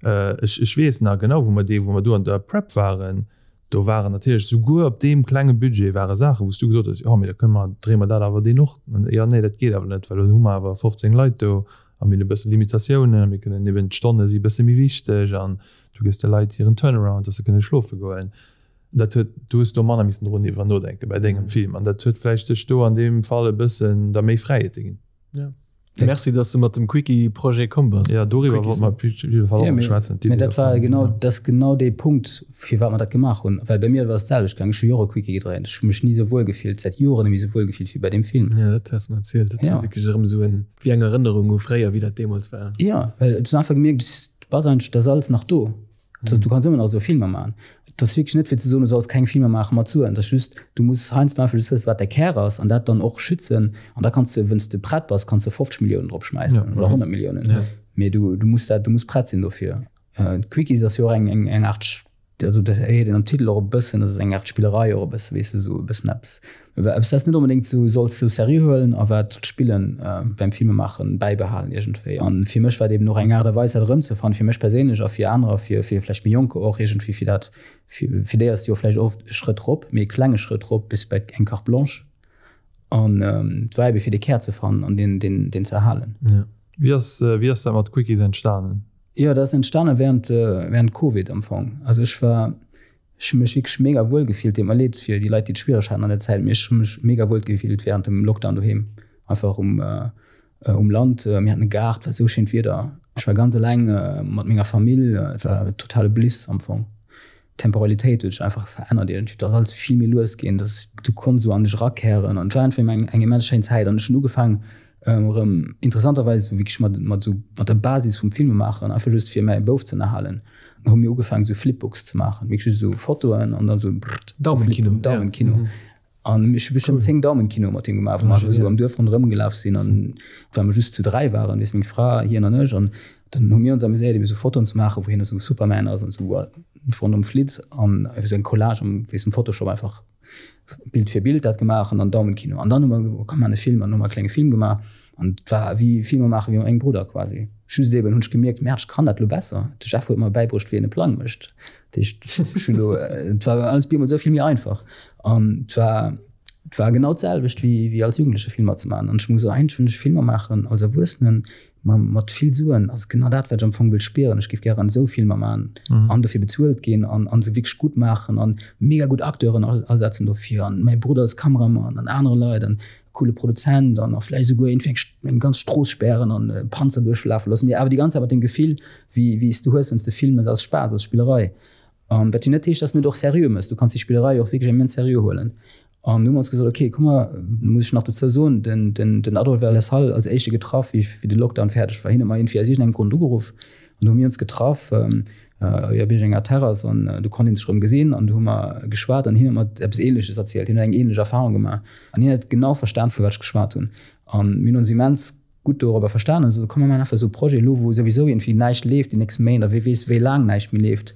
ech, ech weess nach genau, wou mer dee, wou mer do an der Prep waren, Do waren natierlech souguer op deem klenge Budget ware Saachen, wou s du gesot hues, jo, mee da kënne mer, dréie mer dat awer deen och. Jo, nee, dat geet awer net, well elo hu mer awer 15 Leit do a mir hunn e bësse Limitatiounen a mir kënnen eben, d'Stonne si e bësse méi wichteg an du gëss de Leit hiren Turnaround, dass se kënne schlofe goen. Dat huet, du hues do manner missen drun iwwer nodenke bei dengem Film an dat huet vläicht dech do an deem Fall e bëssen da méi Fräiheete ginn. Ja. Merci, dass du mat dem Quickie-Projet komm bass. Ja, doriwwer wollte mer op jidde Fall och schwätzen. Mä dat war genau, dat ass genau dee Punkt, firwat mer dat gemaach hunn. Well bei mir war et d'selwecht gaangen. Ech hu jo och e Quickie gedréint. Ech hu mech ni esou wuel gefillt, säit Joren net méi esou wuel gefillt wéi bei deem Film. Ja, dat has de mer erzielt. Dat war wierklech erëm esou en, wéi eng Erënnerung u fréier, wéi dat deemools war. Jo, well du hues einfach gemierkt, du bass eigentlech, dat ass alles nach do. Das, du kanns ëmmer nach esou Filmer maachen. Et ass wierklech net fir ze soen, du solls keng Filmer maache mat Suen. Et ass just, du muss heiansdo einfach just wëssen, wat däi Kär ass an dat dann och schützen. An da kanns de, wenn's de prett bass, kanns de 50 Milliounen drop schmäissen oder 100 Milliounen. Mee du, du muss dat, du muss prett sinn dofir. Quickies ass jo och eng, eng, eng Art, also dat héiert een am Titel och e bëssen, dat ass eng Art Spillerei och e bësse, weess de, esou e bëssen eppes, Eppes wat s net onbedéngt sou solls sou seriö huelen a wat d'Spillen beim Filmemaachen bäibehalen iergendwéi. An fir mech war et eben och eng Aart a Weis dat erëmzefannen, fir mech perséinlech a fir anerer, fir fir vläicht méi Jonker och iergendwéi, fir dat fir fir déi ass et jo vläicht oft e Schrëtt rop, mee e klenge Schrëtt rop bis bei eng Carte blanche. An et war ebe fir de Kär ze fannen an deen deen deen ze erhalen. Wéi ass wéi ass dat mat Quickies entstanen? Jo, dat ass entstanen während während Covid am Fong. Also ech war Ech hu mech wierklech mega wuel gefillt. Deet mer leed fir déi Leit, déi et schwiereg haten an der Zäit, mee ech hu mech mega wuel gefillt wärend dem Lockdown doheem, einfach um um Land. Mir haten e Gaart, war sou schéint Wieder. Ech war ganz eleng mat menger Famill, et war totale Bliss am Fong. D'Temporalitéit huet sech einfach verännert iergendwéi, et ass alles vill méi lues ginn, dass du konns sou an dech erakären an et war einfach eng eng immens schéin Zäit an ech hunn ugefaang erëm interessanterweis esou wierklech mat mat esou mat der Basis vum Filmemaachen, einfach just fir mäi Bouf ze ënnerhalen, hu mir ugefaangen esou Flipbooks ze maachen, wierklech just esou Fotoen an dann esou brrrt, Daumenkino, Daumenkino. An ech hu bestëmmt 10 Daumenkino mat him gemaach, wou mer einfach esou am Duerf ronderëm gelaf sinn an well mer just zu 3 waren, weess meng Fra, hien an ech an dann hu mir ons amuséiert ebe sou Fotoen ze maachen, wou hien esou Superman ass an esou ronderëm flitt an einfach esou eng Collage am, weess am Photoshop einfach. Bild fir Bild dat gemaach an dann Daumenkino. An dann hu mer, komm mer maachen e Film an dann hu mer e klenge Film gemaach an et war wéi Filmer maache wéi mat mengem Brudder quasi. Just eben hunn ech gemierkt, Merde, ech kann dat elo besser. De Jeff huet mer bäibruecht, wéi een e Plang mécht. Dat heescht, ech hunn elo, et war alles bemol esou vill méi einfach an et war, et war genau d'selwecht wéi, wéi als Jugendleche Filmer ze maachen. An ech muss soen, eigentlech wëll ech Filmer maachen als Erwuessenen, Ma mat vill Suen ass et genau dat, wat ech am Fong wëll spieren. Ech géif gären esou Filmer maachen an dofir bezuelt ginn an an se wierklech gutt maachen an mega gutt Acteuren asetzen dofir an mäi Brudder als Kameramann an anere Leit an e coole Produzent an a vläicht esouguer iergendwéi eng eng ganz Strooss spären an e Panzer duerchlafe loossen. Mee awer déi ganz Zäit mat deem Gefill, wéi wéi s du hues, wann s de filmes als Spaass, als Spillerei. An wat jo net heescht, dass s net och seriö mëss. Du kanns déi Spillerei och wierklech immens seriö huelen. An du hu mer ons gesot, okay, komm mer, muss ech nach dozou soen, den, den, den Adolf Lalesall als éischte getraff, wéi, wéi de Lockdown fäerdeg war. Hien huet mer iergendwéi aus iergendengem Grond ugeruff an du hu mir ons getraff, jo, op iergendenger Terrass an du konnt een sech erëm gesinn an du hu mer geschwat an hien huet mer eppes Ähnleches erzielt. Hien huet eng ähnlech Erfahrung gemaach an hien huet genau verstan, vu wat ech geschwat hunn. An mir hunn ons immens gutt dorobber verstanen, esou, komm mer maachen einfach esou e Projet elo, wou souwisou iergendwéi näischt leeft déi nächst Méint a wie weess wéi laang näischt méi leeft.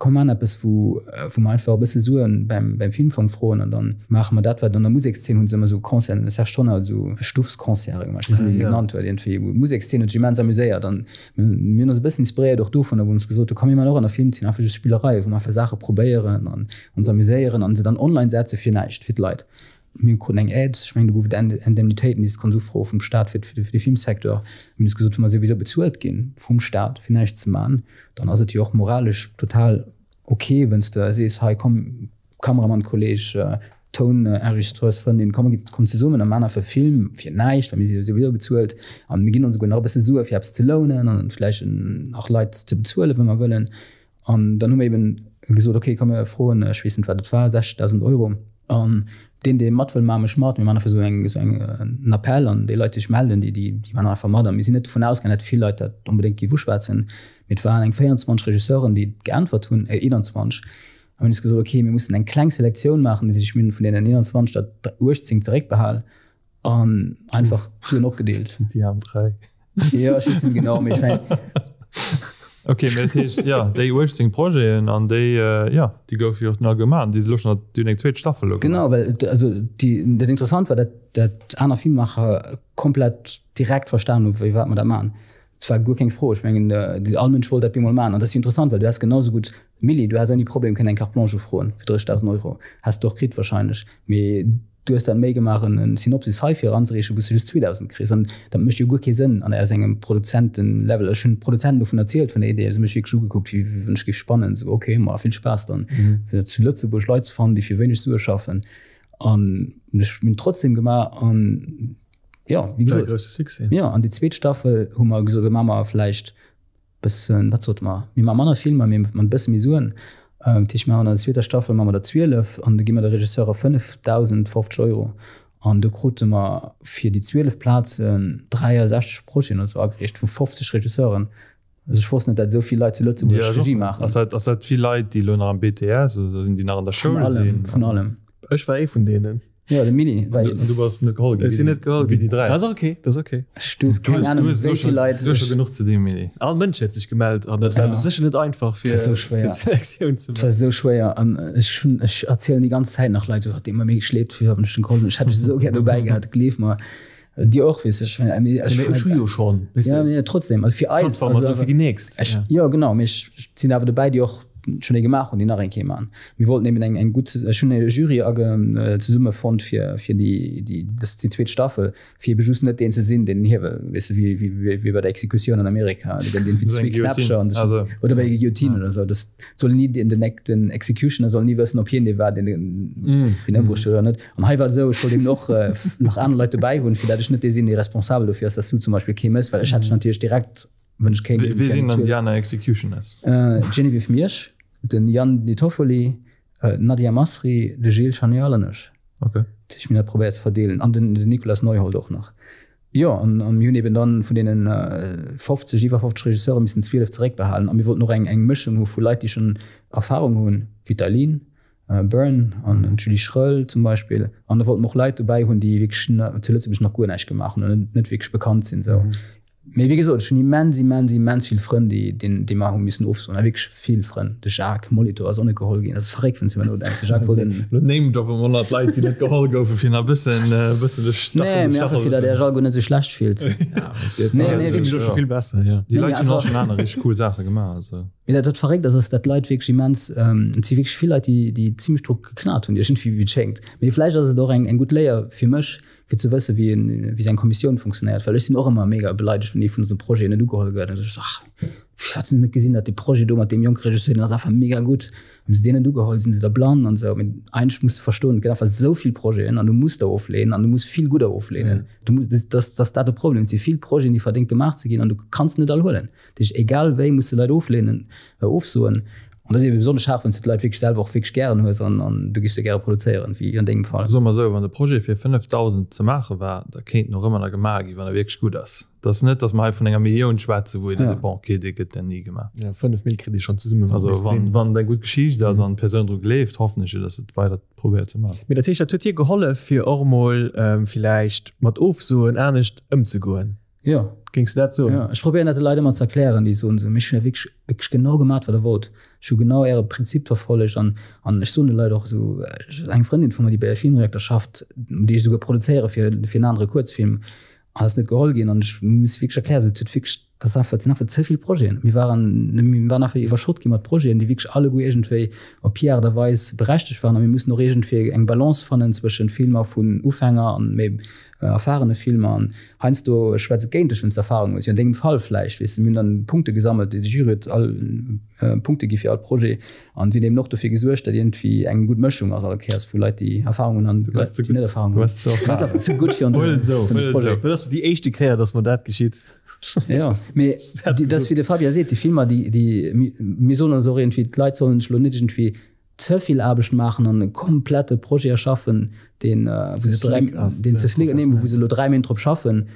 Komm maan eppes wou wou mer einfach e bësse Suen beim beim Filmfong froen an dann maache mer dat wat an der Musekszeen hunn se ëmmer esou Concerten, de Serge Tonnar huet esou Stuffsconcerte gemaach, ech weess net wéi en genannt huet iergendwéi, wou d'Musekszeen huet sech immens amuséiert an mir hunn ons e bëssen inspiréiert och dovunner, wou mir ons gesot hu komm mir maan och an der Filmzeen einfach just Spillereien, wou mer einfach Saache probéieren an ons amuséieren an se dann online setze fir näischt fir d'Leit. Mir kruten eng Aide, ech mengen do gouf et Indemnitéiten, déi s de konns ufroe vum Staat fir de Filmsecteur. Mir hunn eis gesot, wa mer souwisou bezuelt gi vum Staat fir näischt ze man, dann ass et jo och moralesch total ok, wann s de sees, hei komm Kameramann-Kolleg, Tounenregistreursfrëndin, komm mir kommen zesummen a man einfach e Film fir näischt, well mir si jo souwisou bezuelt an mir ginn ons esouguer nach e bësse Sue fir eppes ze lounen an vläicht nach Leit ze bezuelen, wa mer wëllen. An dann hu mir eben gesot, ok komm mir froen, ech weess net wat et war, 60.000 Euro. An deen, dee mat wëll maachen, mécht mat. Mir maachen einfach esou eng, esou eng, en Appell an déi Leit, déi sech melden, déi, déi, déi maachen einfach mat. A mir sinn net dovun ausgaangen, datt vill Leit dat onbedéngt géif uschwätzen. Mee et waren eng 24 Regisseuren, déi geäntwert hunn, äh, 21. A mir hunn eis gesot, okay, mir mussen eng kleng Selektioun maachen. Dat heescht, mir hunn vun deenen 21 der 18 zeréckbehal an einfach d'Suen opgedeelt. Déi aarm 3. Jo, ech weess net méi genau, mee ech mengen. Ok, mee dat heescht, jo, déi 18 Projeten an déi, jo, déi goufe jo och nach gemaach an déi si lo schonn, déi hunn eng zweet Staffel elo gemaach. Genau, well, also déi, dat Interessant war, dat, dat aner Filmemaacher komplett direkt verstan hu wéi wat mer da maachen. Et war guer keng Fro. Ech mengen, all Mënsch wollt dat bemol maachen. An dat ass jo interessant, well du häss genau esou gutt, Milly, du häss ouni Problem kënnen eng Carte blanche ufroen fir 30.000 Euro. Häss de och kritt wahrscheinlech. Mee Du hues dat Méi gemaach en Synopsis heifir eranzereechen, wou s de just 2.000 kriss. An dat mécht jo guer kee Sënn an aus engem Produzentenlevel. Ech hunn Produzenten dovun erzielt, vun der Idee, se hu mech wierklech ugekuckt, wéi wann ech géif spannen. Esou, ok, ma vill Spaass dann, fir zu Lëtzebuerg Leit ze fannen, déi fir wéineg Sue schaffen. An ech hunn et trotzdem gemaach an jo, wéi gesot. War e grousse Succès. Jo, an déi zweet Staffel hu mer gesot, da maache mer vläicht Bëssen, wat sote mer, mir maache manner Filmer, mee mat e bësse méi Suen. Dat heescht, mir maachen an der zweeter Staffel maache mer der 12 an da gi mer de Regisseurer 5.050 Euro. An do krute mer fir déi 12 Plazen 63 Projeten oder sou agereecht vu 50 Regisseuren. Also ech wosst net, dat esou vill Leit zu Lëtzebuerg Regie maachen. Ass dat, ass dat vill Leit, déi elo nach am BTS oder sinn, déi nach an der Schoul sinn? Vun allem, vun allem. Ech war ee vun deenen. Ja, de Mini. Well du, du bass net geholl ginn. Ech sinn net geholl ginn. Wéi déi 3. Dat ass ok, dat ass ok. Du hues keng Ahnung, wéi vill Leit. Du hues scho genuch ze dinn, Mini. All Mënsch huet sech gemellt an dat war sécher net einfach fir d'Selektioun ze maachen. Dat war esou schwéier an ech hunn, ech erzielen déi ganz Zäit nach Leit, esou, deet mer mega leed, fir wat ech den geholl hunn. Ech hätt dech esou gär dobäi gehat, gleef mer. Dir och, weess ech. Mee ech hu jo schonn. Ja, mee trotzdem, also fir eis. Plattform ass elo fir déi nächst. Ech, jo, genau, mee ech sinn awer dobäi, déi och schonn ee gemaach hunn, déi nach eng Kéier maachen. Mir wollten eben eng, eng gutt, ech hunn e Jury age, zesummefonnt fir, fir déi, déi, dës, déi zweet Staffel, fir ebe just net deen ze sinn, deen den Hiewel, weess de, wéi, wéi, wéi bei der Exekutioun an Amerika, do gëtt irgendwie zwee Knäppcher an de, oder bei der Guillotine oder esou, dass soll ni den, den, den Executioner soll ni wëssen, ob hien dee war, deen den, deen ëmbruecht huet oder net. An hei war et esou, ech wollt eben och nach aner Leit dobäi hunn, fir dat ech net dee sinn, dee responsabel dofir ass, dass du zum Beispill kee méchs, well ech hätt dech natierlech direkt, wann ech kéint. Wie sinn dann déi aner Executioners? D'Geneviève Miersch, den Yann Di Toffoli, d'Nadia Masri, de Gilles Chanial an ech. Ok. Dat heescht, mir hunn dat probéiert ze verdeelen. An den Nicolas Neuhold och nach. Jo, an mir hunn eben dann vun deenen 50, iwwer 50 Regisseure missen 12 zeréckbehalen. A mir wollten och eng Mëschung hu vu Leit, déi schonn Erfarung hunn, wéi d'Eileen, Byrne an d'Julie Schröll zum Beispill. An da wollte mer och Leit dobäi hunn, déi wierklech zu Lëtzebuerg nach guer näischt gemaach hunn an net wierklech bekannt sinn. Esou. Mee wéi gesot, ech hunn immens, immens, immens vill Frënn, déi, déi, déi mer hu missen ofsoen. A wierklech vill Frënn. De Jacques Molitor ass och net geholl ginn. Dat ass verréckt, wann s de iwwer nodenks. De Jacques wollt en. Lo namedroppe mer nach d'Leit, déi net geholl goufen, fir nach e bëssen, e bëssen de Stachel. Nee, mee einfach fir datt Är iech alleguer net esou schlecht fillt. Nee, nee, wierklech. Elo scho vill besser, jo. Déi Leit hunn och schonn aner richteg cool Saache gemaach, also. Mee dat wat verréckt ass, ass dat d'Leit wierklech immens, et si wierklech vill Leit, déi déi zimlech dru geknat hunn iergendwéi, wéi et schéngt. Mee vläicht ass et och eng eng gutt Léier fir mech, fir ze wësse wéi en wéi sou eng Kommissioun funktionéiert, well ech sinn och ëmmer mega beleidegt, wann ee vun esou Projeten net ugeholl gëtt. An da sot ech sou, ach, firwat hunn se net gesinn, datt dee Projet do mat deem jonke Regisseur, deen ass einfach mega gutt, hunn se deen net ugeholl, sinn se da blann an esou. Mee eigentlech muss de verstoen, et gëtt einfach esou vill Projeten an du muss der ofleenen an du muss vill gudder ofleenen. Du muss, dass dass dat de Problem, et si vill Projeten, déi verdéngt gemaach ze ginn an du kanns net all huelen. Dat heescht, egal wéi muss de Leit ofleenen, ofsoen. An dat ass ebe besonnesch haart, wann s de d'Leit wierklech selwer och wierklech gären hues an an du giffs se gäre produzéieren, wéi an dengem Fall. Soe mer esou, wann de Projet fir 5.000 ze maache war, da kéint en och ëmmer nach gemaach ginn, wann e wierklech gutt ass. Et ass net, datt mer hei vun enger Millioun schwätzen, wou een da seet, bon, okay, dee gëtt dann ni gemaach. Jo, 5 Mill kritt ee schonn zesummen, wann et misst sinn. Also wann et eng gutt Geschicht ass an d'Persoun dru gleeft, hoffen ech jo, datt se et weider probéiert ze maachen. Mee dat heescht, dat huet dir gehollef, fir och emol villäicht mat Ofsoen anescht ëmzegoen? Jo. Géings de dat soen? Jo, ech probéieren dat de Leit ëmmer ze erklären, déi soen esou, mee ech hunn jo wierklech, wierklech genau gemaat, wat der wollt. Ech hu genau äre Prinzip verfollegt an, an ech soen de Leit och esou, eng Frëndin vu mer, déi bei Filmreaktor schafft, déi ech esouguer produzéiere fir, fir en anere Kuerzfilm, ass net geholl ginn an ech muss wierklech erklären, esou, et huet wierklech, dat ass einfach, et sinn einfach ze vill Projeten. Mir waren, mir waren einfach iwwerschott gi mat Projeten, déi wierklech alleguer iergendwéi op hir Aart a Weis berechtegt waren a mir mussen och iergendwéi eng Balance fannen zwëschen Filmer vun Ufänger an méi erfahrene Filmer an heiansdo schwätzt et géint dech, wann s de Erfahrung hues, wéi an dengem Fall vläicht, weess de. Mir hunn dann Punkte gesammelt, de Jury huet all Punkte gi fir all Projet an si hunn eben och dofir gesuergt, datt iergendwéi eng gutt Mëschung ass all Kéiers vu Leit, déi Erfahrung hunn an Leit, déi net Erfahrung hunn. Du bass einfach ze gutt fir onse Projet. Dat ass déi éischte Kéier, datt mer dat geschitt. Jo, mee dat ass wéi de Fabien seet, déi Filmer, déi, déi, mir soen ons och iergendwéi, d'Leit sollen sech elo net iergendwéi. ze vill Aarbecht maachen an e komplette Projet erschaffen, deen wou se dräi, deen ze slick, nee, wou se elo 3 Méint drop schaffen.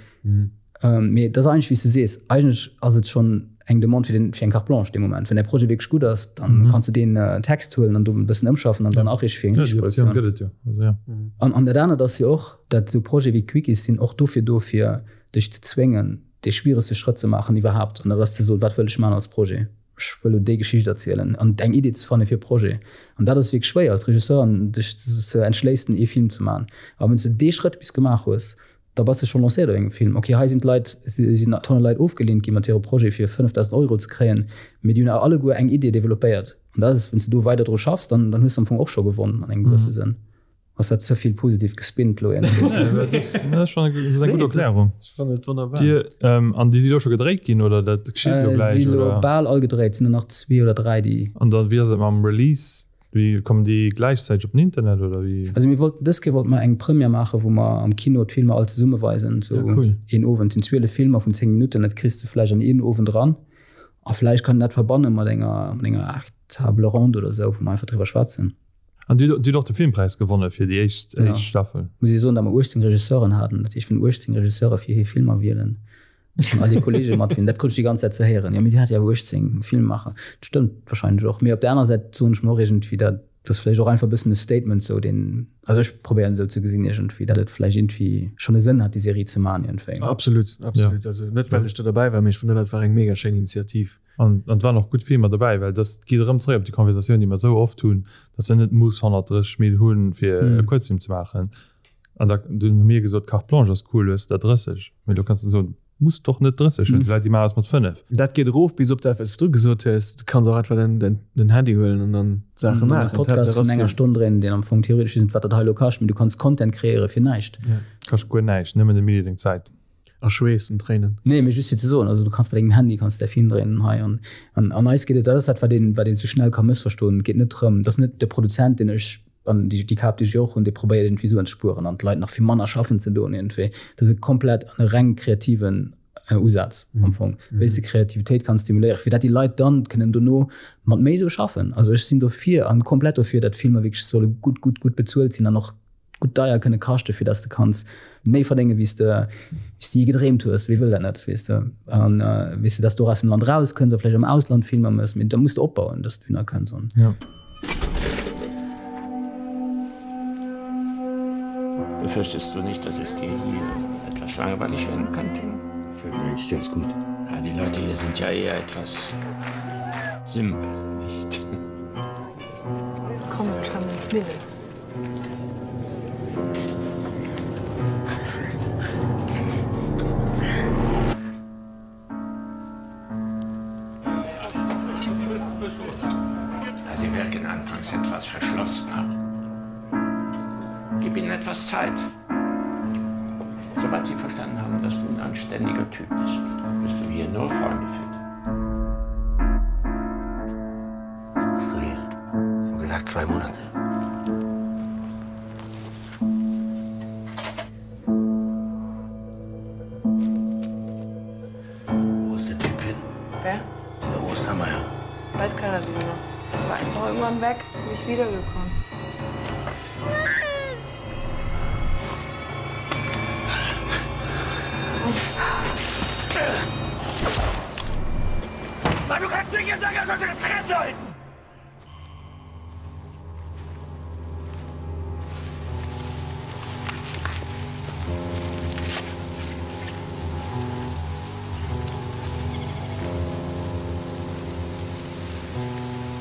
Mee et ass eigentlech wéi s de sees, eigentlech ass et schonn eng Demande fir den, fir eng Carte blanche dee Moment. Wann däi Projet wierklech gutt ass, dann kanns de deen Text huelen an do e bëssen ëmschaffen an dann areeche fir eng richteg Produktioun. Gëtt et jo, also jo. An, an dat anert ass jo och, dat esou Projete wéi Quickies sinn och dofir do, fir dech ze zwéngen, dee schwieregste Schrëtt ze maachen iwwerhaapt, an dat ass ze soen, wat wëll ech maachen als Projet? Ech wëll elo déi Geschicht erzielen an eng Idee ze fanne fir e Projet. An dat ass wierklech schwéier als Regisseur, an dech ze entschléissen, ee Film ze maachen. A wann s de dee Schrëtt bis gemaach hues, da bass de scho lancéiert op engem Film. Ok, hei sinn d'Leit, si sinn Tonne Leit ofgeleent gi mat hire Projet fir 5.000 Euro ze kréien, mee déi hunn awer alleguer eng Idee developpéiert. An dat ass, wann s de do weider dru schaffs, dann dann hues de am Fong och scho gewonn an engem gewësse Sënn. Ass dat ze vill positiv gespinnt lo iergendwéi? Dat ass schonn eng gutt Erklärung. Ech fannen et wonnerbar. Dir, an déi si lo scho gedréit ginn oder dat geschitt elo gläich? Si lo bal all gedréit, sinn der nach zwee oder dräi déi. An dann, wéi ass et mam Release? Wéi kommen déi gläichzäiteg op den Internet oder wéi? Also mir wollten, dës Kéier wollte mer eng Première maachen, wou mer am Kino d'Filmer all zesumme weisen, sou een Owend. Et sinn 12 Filmer vun 10 Minutten, dat kriss de vläicht an een Owend eran. A vläicht kann een dat verbanne mat enger, mat enger Aart Table ronde oder sou, wou mer einfach driwwer schwätzen. An Dir hutt och de Filmpräis gewonne fir déi éischt Staffel. Muss ee soen, datt mer 18 Regisseuren haten, dat heescht vun 18 Regisseure fir hir Filmer wielen. An all déi Kollege mat sinn, dat krut ech déi ganz Zäit ze héieren, jo mee Dir hat jo awer 18 Filmemacher. Dat stëmmt wahrscheinlech och, mee op der anerer Säit soen ech mer och iergendwéi, dat ass vläicht och einfach e bëssen e Statement sou, deen, also ech probéieren esou ze gesinn iergendwéi, datt et vläicht iergendwéi schonn e Sënn hat déi Serie ze maachen iergendwéi. Absolut, absolut. Also net well ech do derbäi war, mee ech fannen dat war eng mega schéin Initiativ. An et waren och gutt Filmer dobäi, well dass geet erëm zréck op déi Konversatioun, déi mer esou oft hunn, dass de net muss 130 Mille hunn, fir e Kuerzfilm ze maachen. An da dunn hu mir gesot, Carte blanche ass cool, hues der 30. Mee elo kanns de soen, muss d'och net 30 hunn, esou Leit, déi maachen es mat 5. Dat geet erof bis op dat, wat s du gesot hues, du kanns och einfach den Handy huelen an dann Saache maachen. E Podcast vun enger Stonn dréinen, deen am Fong theoretesch weess net, wat dat hei elo kascht, mee du kanns Content kreéiere fir näischt. Kascht guer näischt, nëmmen dem Mili seng Zäit. A Schweess an Tréinen. Nee, mee just fir ze soen, also du kanns mat dengem Handy kanns däi Film dréinen hei an an an eis geet et, dat ass dat wat een wat een sou schnell ka mëssverstoen, et geet net drëm, et ass net de Produzent deen ech an déi déi Kap déi ech jo och hunn, dee probéiert iergendwéi Suen ze spueren an d'Leit nach vill manner schaffen ze doen iergendwéi. Dat ass e komplett an e reng kreativen Usaz am Fong, wéi s de Kreativitéit kanns stimuléieren, fir dat déi Leit dann kënnen dono mat méi Sue schaffen. Also ech sinn dofir an komplett dofir, dat Filmer wierklech solle gutt gutt gutt bezuelt sinn an och gutt deier kënne kaschte fir dass de kanns méi verdénge wéi s de wéi s de je gedreemt hues. Wie wëll dat net, weess de? An weess de, dass du och aus dem Land raus kënns a vläicht am Ausland Filmer mëss, mee da muss de opbauen, dass du hinner kënns an. Ja. Befürchtest du nicht, dass es dir hier etwas langweilig werden könnte? Gefällt mir eigentlich ganz gut. Ja, die Leute hier sind ja eher etwas simpel, nicht? Komm, schauen wir ins Mille. Sie wirken anfangs etwas verschlossen. Gib ihnen etwas Zeit. Sobald sie verstanden haben, dass du ein anständiger Typ bist, wirst du hier nur Freunde finden. Was machst du hier? Ich hab gesagt zwei Monate. Wo ist der Typ hin? Wer? Dieser Ostermeier. Weiß keiner so genau. War einfach irgendwann weg, ist nicht wiedergekommen. Mann, du kannst nicht sagen, er sollte das Fresse halten!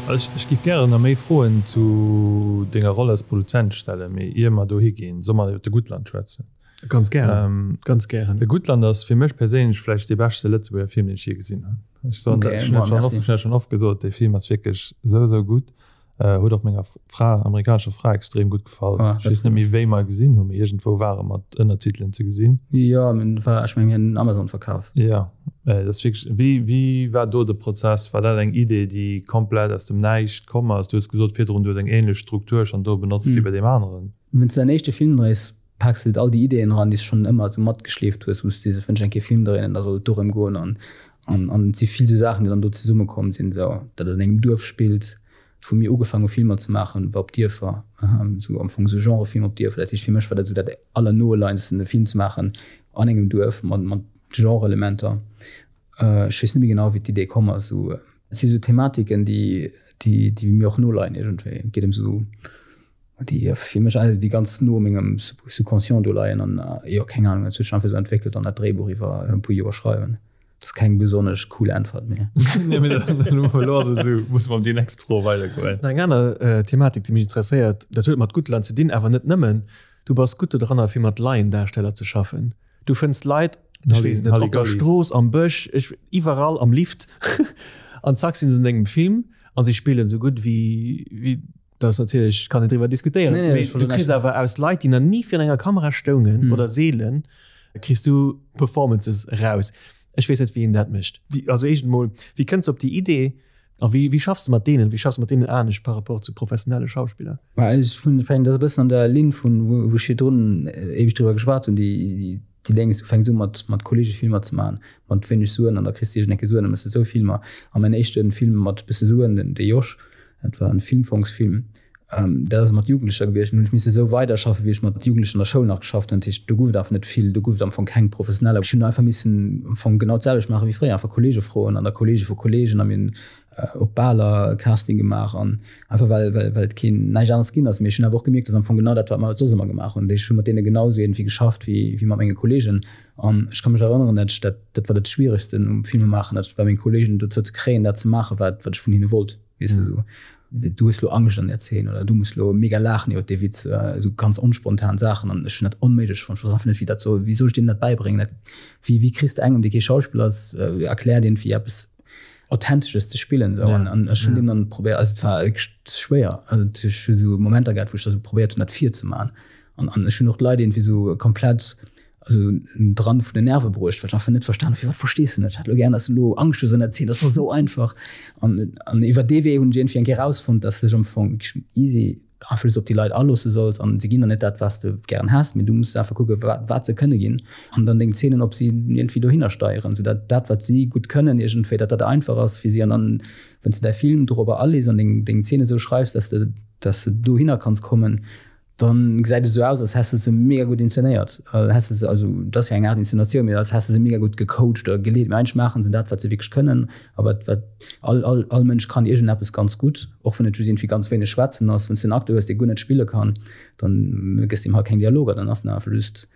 Ech géif gären nach méi Froen zu denger Roll als Produzent stellen, mee ier mer dohi ginn, solle mer iwwer de Guttland schwätzen? Ganz gären, ganz gären. De Guttland ass fir mech perséinlech vläicht dee beschte Lëtzebuerger Film, deen ech jee gesinn hunn. Ech soen dat, ech hunn dat schonn oft, ech hunn dat schonn oft gesot, dee Film ass wierklech esou, esou gutt. Huet och menger Fra, amerikanescher Fra extrem gutt gefall. Ech weess net méi, wéi mer e gesinn hunn, mee iergendwou war e mat Ënnertitelen ze gesinn. Jo, war, ech mengen, mir hunn en Amazon verkaf. Jo, dat ass wierklech, wéi, wéi war do de Prozess? War dat eng Idee, déi komplett aus dem Näischt komm ass? Du hues gesot virdrun, du hues eng änlech Struktur schonn do benotzt wéi bei deem aneren. Wann s de däin éischte Film dréis, paaks de all déi Ideeën eran, déi s de schonn ëmmer esou matgeschleeft hues, wou s de sees, wann ech eng Kéier Film dréinen, da soll et dorëm goen. An, an, an et si vill esou Saachen, déi dann do zesummekomm sinn, esou datt et an engem Duerf spillt. Wou mir ugefaangen hu Filmer ze maachen, war op Dierfer, esou am Fong esou Genrefilmer op Dierfer. Dat heescht fir mech war dat esou dat allernoeleinsten e Film ze maachen an engem Duerf mat mat Genre-Elementer. Ech weess net méi genau wéi d'Idee komm ass. Esou et si sou Thematiken déi déi déi mir och noleien iergendwéi. Et geet ëm esou déi fir mech alles déi ganz no mengem Subconscient do leien an jo keng Ahnung, et huet sech einfach esou entwéckelt an dat Dréibuch iwwer e puer Joer schreiwen. Dat ass keng besonnesch cool Äntwert, mee. Nee, mee elo ass et esou, musse mer op déi nächst Fro weidergoen. Nach eng aner Thematik, déi mech interesséiert, dat huet mat Guttland ze dinn, awer net nëmmen. Du bass gutt dodranner, fir mat Laiendarsteller ze schaffen. Du fënns Leit, ech weess net, op der Strooss, am Bësch, ech, iwwerall, am Lift, an zack sinn se an dengem Film a si spillen esou gutt wéi, wéi, dat ass natierlech, kann een driwwer diskutéieren, mee du kriss awer aus Leit, déi nach ni virun enger Kamera stoungen oder seelen, kriss du Performances eraus. Ech weess net, wéi een dat mécht. Also éischt emol, wéi kënns de op déi Idee a wéi, wéi schaffs de mat deenen? Wéi schaffs de mat deenen anescht par rapport zu professionelle Schauspiller? Mä ech hunn, ech mengen, dat ass e bëssen an der Linn vun, wou ech virdrun éiweg driwwer geschwat hunn, déi, déi Déngs, du fänks u mat, mat Kollege Filmer ze maachen, mat wéineg Suen an da kriss de iergend eng Kéier Suen, da méchs de esou Filmer. A mäin éischte Film mat bësse Suen, den, de Josh, dat war en Filmfongsfilm, Dat ass mat Jugendlecher gewiescht. Hunn ech misse esou weiderschaffen, wéi ech mat Jugendlechen an der Schoul nach geschafft hunn. Dat heescht, do gouf et einfach net vill, do gouf et am Fong keng Professioneller. Ech hunn einfach missen am Fong genau d'selwecht maache wéi fréier, einfach Kollege froen an da Kollege vu Kollegen a mir hunn op Baler Casting gemaach an einfach well, well, well et keen, näischt aneres ginn ass. Mee ech hunn awer och gemierkt, dass am Fong genau dat, wat mer soss ëmmer gemaach hunn. Dat heescht, ech hu mat deene genau esou iergendwéi geschafft wéi, wéi mat menge Kollegen. An ech ka mech erënneren, dat ech dat, dat war dat Schwieregsten um Filmemaachen, dat war meng Kollegen dozou ze kréien, dat ze maachen, wat, wat ech vun hinne wollt. Weess de sou, du hues lo Angscht an der Zeen oder du muss lo mega laachen iwwer dee Witz, esou ganz onspontan Saachen an ech hunn dat onméiglech fonnt. Ech wousst einfach net, wéi dat soll, wéi soll ech deenen dat bäibréngen? Dat, wéi, wéi kriss de engem, dee kee Schauspiller ass, erkläert een, fir eppes Authentesches ze spillen esou an an ech hunn deem dann probéiert, also et war wierklech schwéier, also ech hu sou Momenter gehat, wou ech da sou probéiert hunn, dat virzemaachen an an ech hunn och d'Leit iergendwéi sou komplett also dran vun den Nerve bruecht, well ech einfach net verstan hu firwat verstees de net, ech hätt elo gären, dass du elo Angscht hues an der Zeen, dat ass dach esou einfach. An an iwwer dee Wee hunn ech iergendwéi eng Kéier erausfonnt, dass de dech am Fong wierklech easy einfach just op déi Leit aloosse solls an se ginn der net dat, wat s de gären häss, mee du muss einfach kucke wat wat se kënne ginn an dann deng Zeenen op si iergendwéi dohinner steieren, sou dat dat wat si gutt kënnen iergendwéi, dat dat einfach ass fir si an dann, wann s de däi Film dorobber alees an deng deng Zeene sou schreifs, dass de dass de dohinner kanns kommen. Dann gesäit et esou aus, als häss de se mega gutt inszenéiert, häss de se, also dat ass jo eng Aart Inszenatioun, mee als häss de se mega gutt gecoacht oder geleet. Mee eigentlech maachen se dat, wat se wierklech kënnen a wat, wat all, all, all Mënsch kann iergendeppes ganz gutt, och wann et just iergendwéi ganz wéineg schwätzen ass. Wann s de en Acteur hues, dee guer net spille kann, dann gëss de him halt keng Dialoger, dann ass en einfach just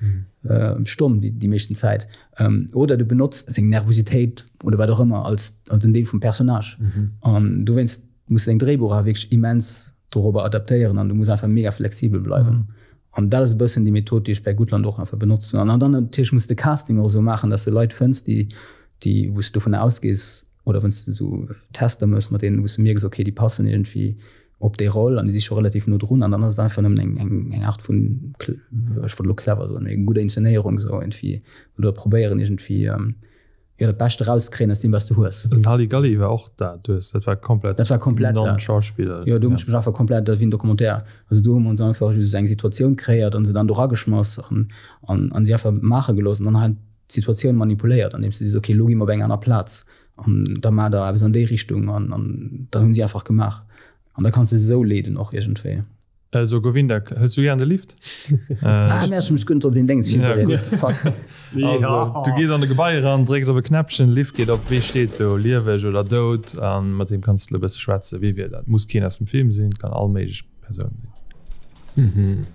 stomm déi, déi meeschten Zäit. Oder du benotz seng Nervositéit oder wat och ëmmer als, als en Deel vum Personnage. An dowéinst muss de deng Dréibuch awer wierklech immens dorobber adaptéieren an du muss einfach mega flexibel bleiwen. An dat ass e bëssen déi Method, déi ech bäi Gutland och einfach benotzt hunn. An dann natierlech muss de Casting och esou maachen, dass de Leit fënns, déi, déi, wou s du dovunner ausgees oder wann s de esou Tester méchs mat deenen, wou s de mierks, okay, déi passen iergendwéi op déi Roll an déi si scho relativ no drun an dann ass et einfach nëmmen eng, eng, eng Aart vun, ech wollt elo clever soen, mee gudder Inszenéierung esou iergendwéi oder probéieren iergendwéi, jo dat Bescht erauszekréien aus deem wat s du hues. Den Halli Galli war och dat, du hues dat war komplett dat war komplett dat Non-Schauspiller. Jo do hunn ech mech einfach komplett, dat wéi en Documentaire, also do hu mer ons einfach just eng Situatioun kreéiert an se dann do rageschmass an an an si einfach maache gelooss an dann halt d'Situatioun manipuléiert andeems de sees okay elo gi mer op eng aner Plaz an da maacht der eppes an déi Richtung an an dann hunn si einfach gemaach an da kanns de se esou leeden och iergendwéi. So Govinda, hëls du gären de Lift? Ah, merde, ech hu mech guer net op deen Déngs virbereet. Fuck. Also, du gees an de Gebai eran, drécks op e Knäppchen, Lift geet op, wee steet do, lieweg oder dout? A mat deem kanns de elo e bësse schwätzen. Wee wier dat? Muss keen aus dem Film sinn, kann all méiglech Persoun sinn.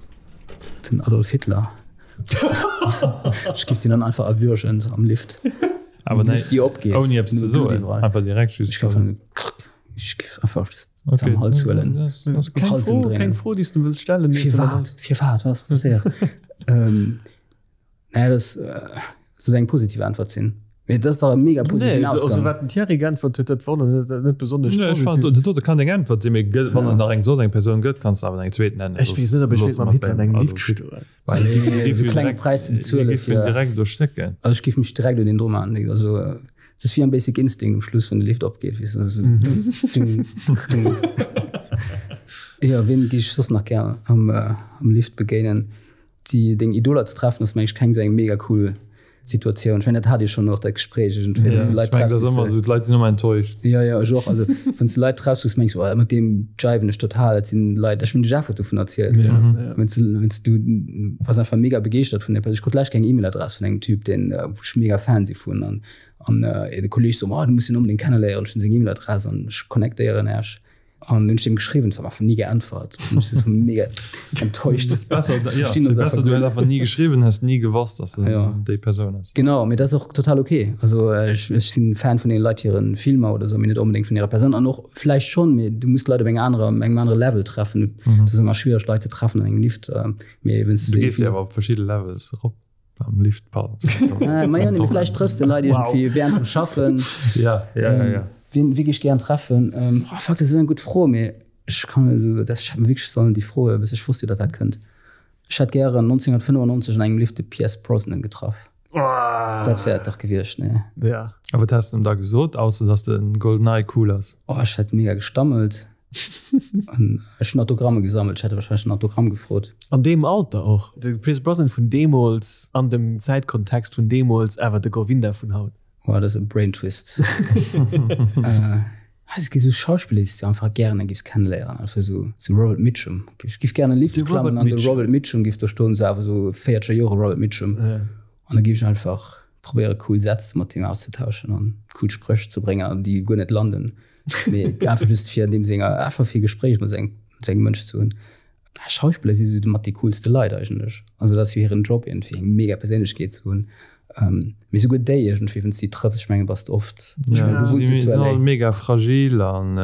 Den Adolf Hitler. Ech giff deen dann einfach erwürgen am Lift. Awer Lift, déi opgeet. Ouni eppes ze soen, einfach direkt just. Ech giff Ech giff einfach just okay. am Hals huelen. Keng Hals Fro, keng Fro, déi s du wëlls stellen. Fir wat? Fir wat? Was passéiert? ähm, naja, das äh, soll eng positiv Antwort sinn. Mee das ist doch mega positiv. Nee, also wat den Thierry geäntwert huet, dat war net, net besonnesch nee, positiv. Fand, dat kann eng Äntwert sinn, mee gëtt, wann ja. et nach eng soss eng Persoun gëtt, kanns du awer eng zweet nennen. Ech weess net, ob ech wéilt mam Hitler an engem Lift stoen. Well e klenge Präis ze bezuelen fir. Direkt do stécken. Also ech géif mech direkt un den dru maachen. Also et ass wéi am Basic Instinct um Schluss, wann de Lift opgeet, weess de. Jo, wien géif ech soss nach gär am am Lift begéinen? Déi deng Idoler ze treffen ass mengen ech keng esou eng mega cool. Situatioun. Ech mengen, dat hat Dir schonn och, dat Gespréich iergendwéi, wann s du Leit treffs, déi s de. D'Leit sinn ëmmer enttäuscht. Jo, jo, ech och. Also, wann s du Leit treffs, wou s du mengs, oh, mat deem jiven ech total, dat sinn Leit, ech hunn de Jeff huet dovun erzielt. Wann s du, wann s du bass einfach mega begeeschtert vun där Persoun. Ech krut d'lescht Kéier eng E-Mail-Adress vun engem Typ, deen, wou ech mega Fan si vun an, an de Kolleeg sot, oh, du muss deen onbedéngt kenneléieren, ech hunn seng E-Mail-Adress an ech connectéieren Äech. An hunn ech deem geschriwwen, huet einfach ni geäntwert. An ech si sou mega enttäuscht. Besser, ja, besser du hätt einfach ni geschriwwen, häss ni gewosst, dass et ja. déi Persoun ass. Genau, mee dat ass och total okay. Also ech, ech sinn Fan vun den Leit hiren Filmer oder sou, mee net onbedéngt vun hirer Persoun. An och vläicht schonn, mee du muss d'Leit op enger anerer, engem anere Level treffen. Mhm. Dat ass ëmmer schwiereg Leit ze treffen an engem Lift. Mee wenn's du gees jo awer op verschidde Levels erop. Am Lift, pardon. Äh, ma ja, nee, vielleicht treffst du Leit irgendwie während dem Schaffen. Ja, ja, ja, ja. Wien, wie gi ich gern treffen? Ähm, oh, fuck, das ist eng gutt Fro, mee ech kann also, das, ich hätt mir wierklech sollen déi Fro, bis ech wosst jo, datt dat kënnt. Ech hätt gären 1995 an engem Lift de Pierce Brosnan getraff. Dat wär et dach gewiescht, nee? Ja. A wat häss de em da gesot, ausser datt de Goldeneye cool ass? Oh, ech hätt mega gestammelt. An ech hunn Autogramme gesammelt. Ech hätt wahrscheinlech en Autogramm gefrot. An deem Alter och. De Pierce Brosnan vun deemools an dem Zäitkontext vun deemools, awer de Govinda vun haut. Oh, dat ass e Brain Twist. Et gi sou Schauspiller, déi s de einfach gären giffs kenneléieren. Einfach sou, sou Robert Mitchum. Ech giff gären an e Lift klammen an de Robert Mitchum giff do stoen, sou awer sou véierzeger Jore Robert Mitchum. An da giff ech einfach probéiere cool Sätz mat him auszetauschen an cool Spréch ze bréngen, déi guer net landen. Mee einfach just fir an deem senger einfach fir Gespréich mat sengem mat sengem Mënsch ze hunn. Schauspiller si sou mat déi coolste Leit eigentlech. Also dat ass jo hiren Job iergendwéi eng mega Perséinlechkeet ze hunn. Mee souguer déi iergendwéi wann s de déi trëffs, ech menge bass de oft, ech menge du wunns jo zu LA. Mega fragil an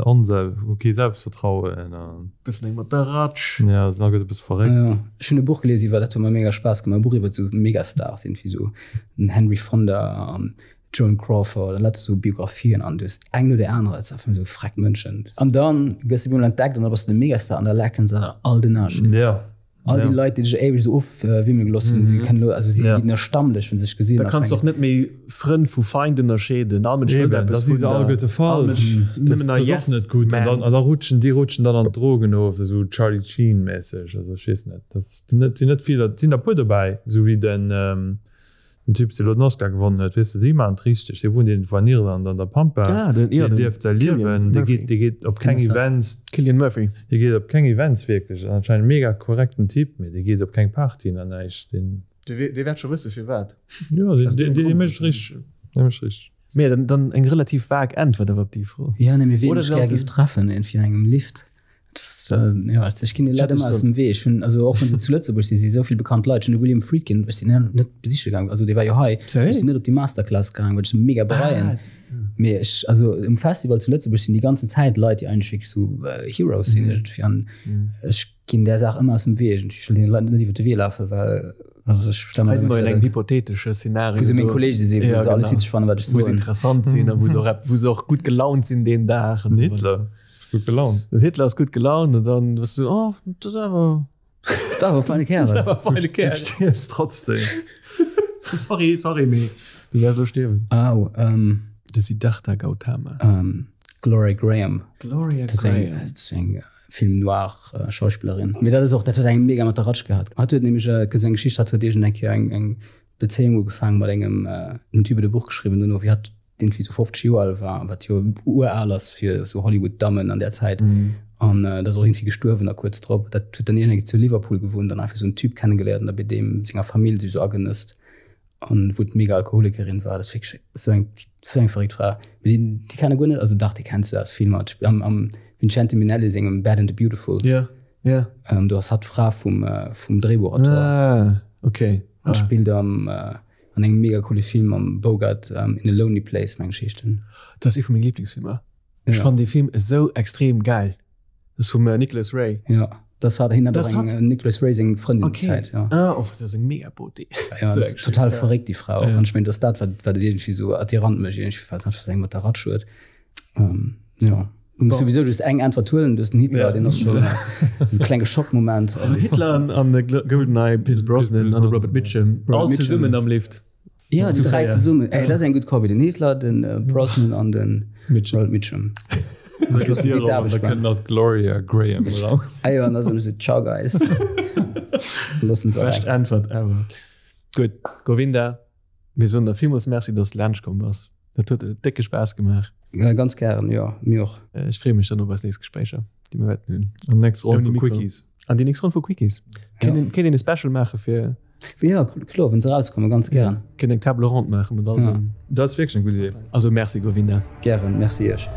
onsel hu kee Selbstvertrauen an. Bëssen eng mat der Ratsch. Ja, sinn alleguerte e bësse verréckt. Jo, ech hunn e Buch gelies iwwer, dat huet mer mega Spaass gemaach, e Buch iwwer sou Megastars, iergendwéi sou den Henry Fonda an Joan Crawford an lauter sou Biographien an du hues eng no der anerer, et ass einfach sou freck Mënschen. An dann gëss de op eemol entdeckt an da bass de de Megastar an da lecken se der all den Aarsch. Ja. All déi Leit, déi dech éiweg sou ofwimmele gelooss hunn, si kënnen elo, also si ginn erstammlech, wa se dech gesinn. Da kanns de och net méi Frënn vu Feind ënnerscheeden. All Mënsch wëllt Eben, da eppes si vun se der. alleguerte All falsch. Mënsch, Dat nëmmen ass nach och net gutt. An Yes dann, Man. an da rutschen, déi rutschen dann an d'Drogen of, esou Charlie Sheen-mässeg. Also ech weess net, dat sinn net vill, et sinn der puer dobäi, esou wéi den, Den Typ dee lo den Oscar gewonnen huet, weess de, déi maachen et richteg. Dee wunnt iergendwou an Irland an der Pampa, Ah, den, dee ja, den lieft säi Cillian Liewen, dee Murphy. geet, dee geet op keng Wien ass dat? Events, Cillian Murphy. dee geet op keng Events wierklech. Ass anscheinend e mega korrekten Typ, mee dee geet op keng Partyen an näischt. Deen, Dee, dee wäert scho wësse firwat. jo, deen, Aus deen, deem dee Grond mécht et wahrscheinlech. richteg, dee mécht et richteg. Mee dann, dann eng relativ vag Äntwert awer op déi Fro. Ja, nee, mee wien Oder ech gär se giff treffen, iergendwéi an engem Lift. Ja, ech ginn de Leit ëmmer aus dem Wee. Ech hunn, also och wann se zu Lëtzebuerg sinn, si sou vill bekannt Leit. Ech hunn de William Friedkin, ech sinn net besiche gaangen, also dee war jo hei, ech sinn net op déi Masterclass gaangen, well ech se mega bereien. Mee ech, also um Festival zu Lëtzebuerg sinn déi ganzen Zäit Leit, déi eigentlech wierklech sou Heroes sinn iergendwéi an ech ginn där Saach ëmmer aus dem Wee. Ech wëll deene Leit net iwwer de Wee lafen, well also ech stelle Hei mer si ëmmer mer vir, in engem dat hypothetesche Szenario wou se meng do. Kollege sinn, wou Ja, se alles genau. witzeg fannen, wat ech Wou se soen. interessant sinn a wou se och ep-, wou se och gutt gelaunt sinn deen Dag an Den esou weider. Hitler. Gutt gelaunt. Den Hitler ass gutt gelaunt an dann bass du, oh, dat ass awer. Dat awer feine Kerl. Dat awer feine Kerl. Du stierfs trotzdem. Sorry, sorry, mee du wäers elo stierwen. Au, ähm. De Siddhartha Gautama. Ähm, Gloria Grahame. Gloria Grahame. Dat ass eng Film noir Schauspillerin. Mee dat ass och, dat huet eng mega mat der Ratsch gehat. Hatt huet nämlech, et gëtt esou eng Geschicht, hatt huet iergend eng Kéier eng, eng Bezéiung ugefaangen mat engem, den Typ huet e Buch geschriwwen dono, wéi hatt deen wéi sou 50 Joer al war, wat jo ural ass fir sou Hollywood-Dammen an där Zäit. An dat ass och iergendwéi gestuerwen da kuerz drop. Dat huet dann iergendeng zu Liverpool gewunnt an einfach sou en Typ kennegeléiert an da bei deem senger Famill sech sou agenësst. An wou d'mega Alkoholikerin war. Dat ass wierklech sou eng, sou eng verréckt Fra. Mee déi, déi kenne guer net, also dach, déi kenns de aus Filmer. Am, am Vincente Minnelli sengem Bad and the Beautiful. Ja, ja. Do ass hatt d'Fra vum, vum Dréibuchautor. Ah, okay. An spillt am. An engem mega coole Film mam Bogart, In a Lonely Place meng ech heescht en. Dat ass ee vu menge Liblingsfilmer. Ech fannen dee Film esou extrem gäil. Dat ass vum Nicholas Ray. Jo, dat hat hien hat och eng Nicholas Ray seng Frëndin déi Zäit, jo. Ah, oh, dat ass eng mega Beauté. Jo, dat ass total verréckt déi Fra och. An ech mengen, dat ass dat wat wat et iergendwéi esou attirant mécht iergendwéi, well se einfach esou eng mat der Ratsch huet. Jo. Du muss souwisou just eng Äntwert huelen, du hues den Hitler, deen ass schon e klenge Schockmoment. Also Hitler an de Goldeneye, Pierce Brosnan an de Robert Mitchum, all zesummen am Lift. Ja, déi 3 zesummen. Ey, dat ass eng gutt Kombi, den Hitler, den Brosnan an den Robert Mitchum. An ech loossen si d'Aarbecht maachen. Da kënnt nach d'Gloria Graham eran. Ah jo, an da soen ech esou, Ciao guys. Loossen se Bescht eleng. Äntwert ever. Gutt, Govinda. Mir soen der villmools Merci, dass de laanscht komm bass. Dat huet décke Spaass gemaach. Ganz gären, jo, mir och. Ech freeë mech dann op eis nächst Gespréicher, déi mir wäerten hunn. An nächst Ronn vu Quickies. An déi nächst Ronn vu Quickies. Kéint een e Special maache fir. Jo, kloer, wann se erauskommen, ganz gären. Kéint eng Table ronde maache mat all den. Dat ass wierklech eng gutt Idee. Also merci Govinda. Gären, merci iech.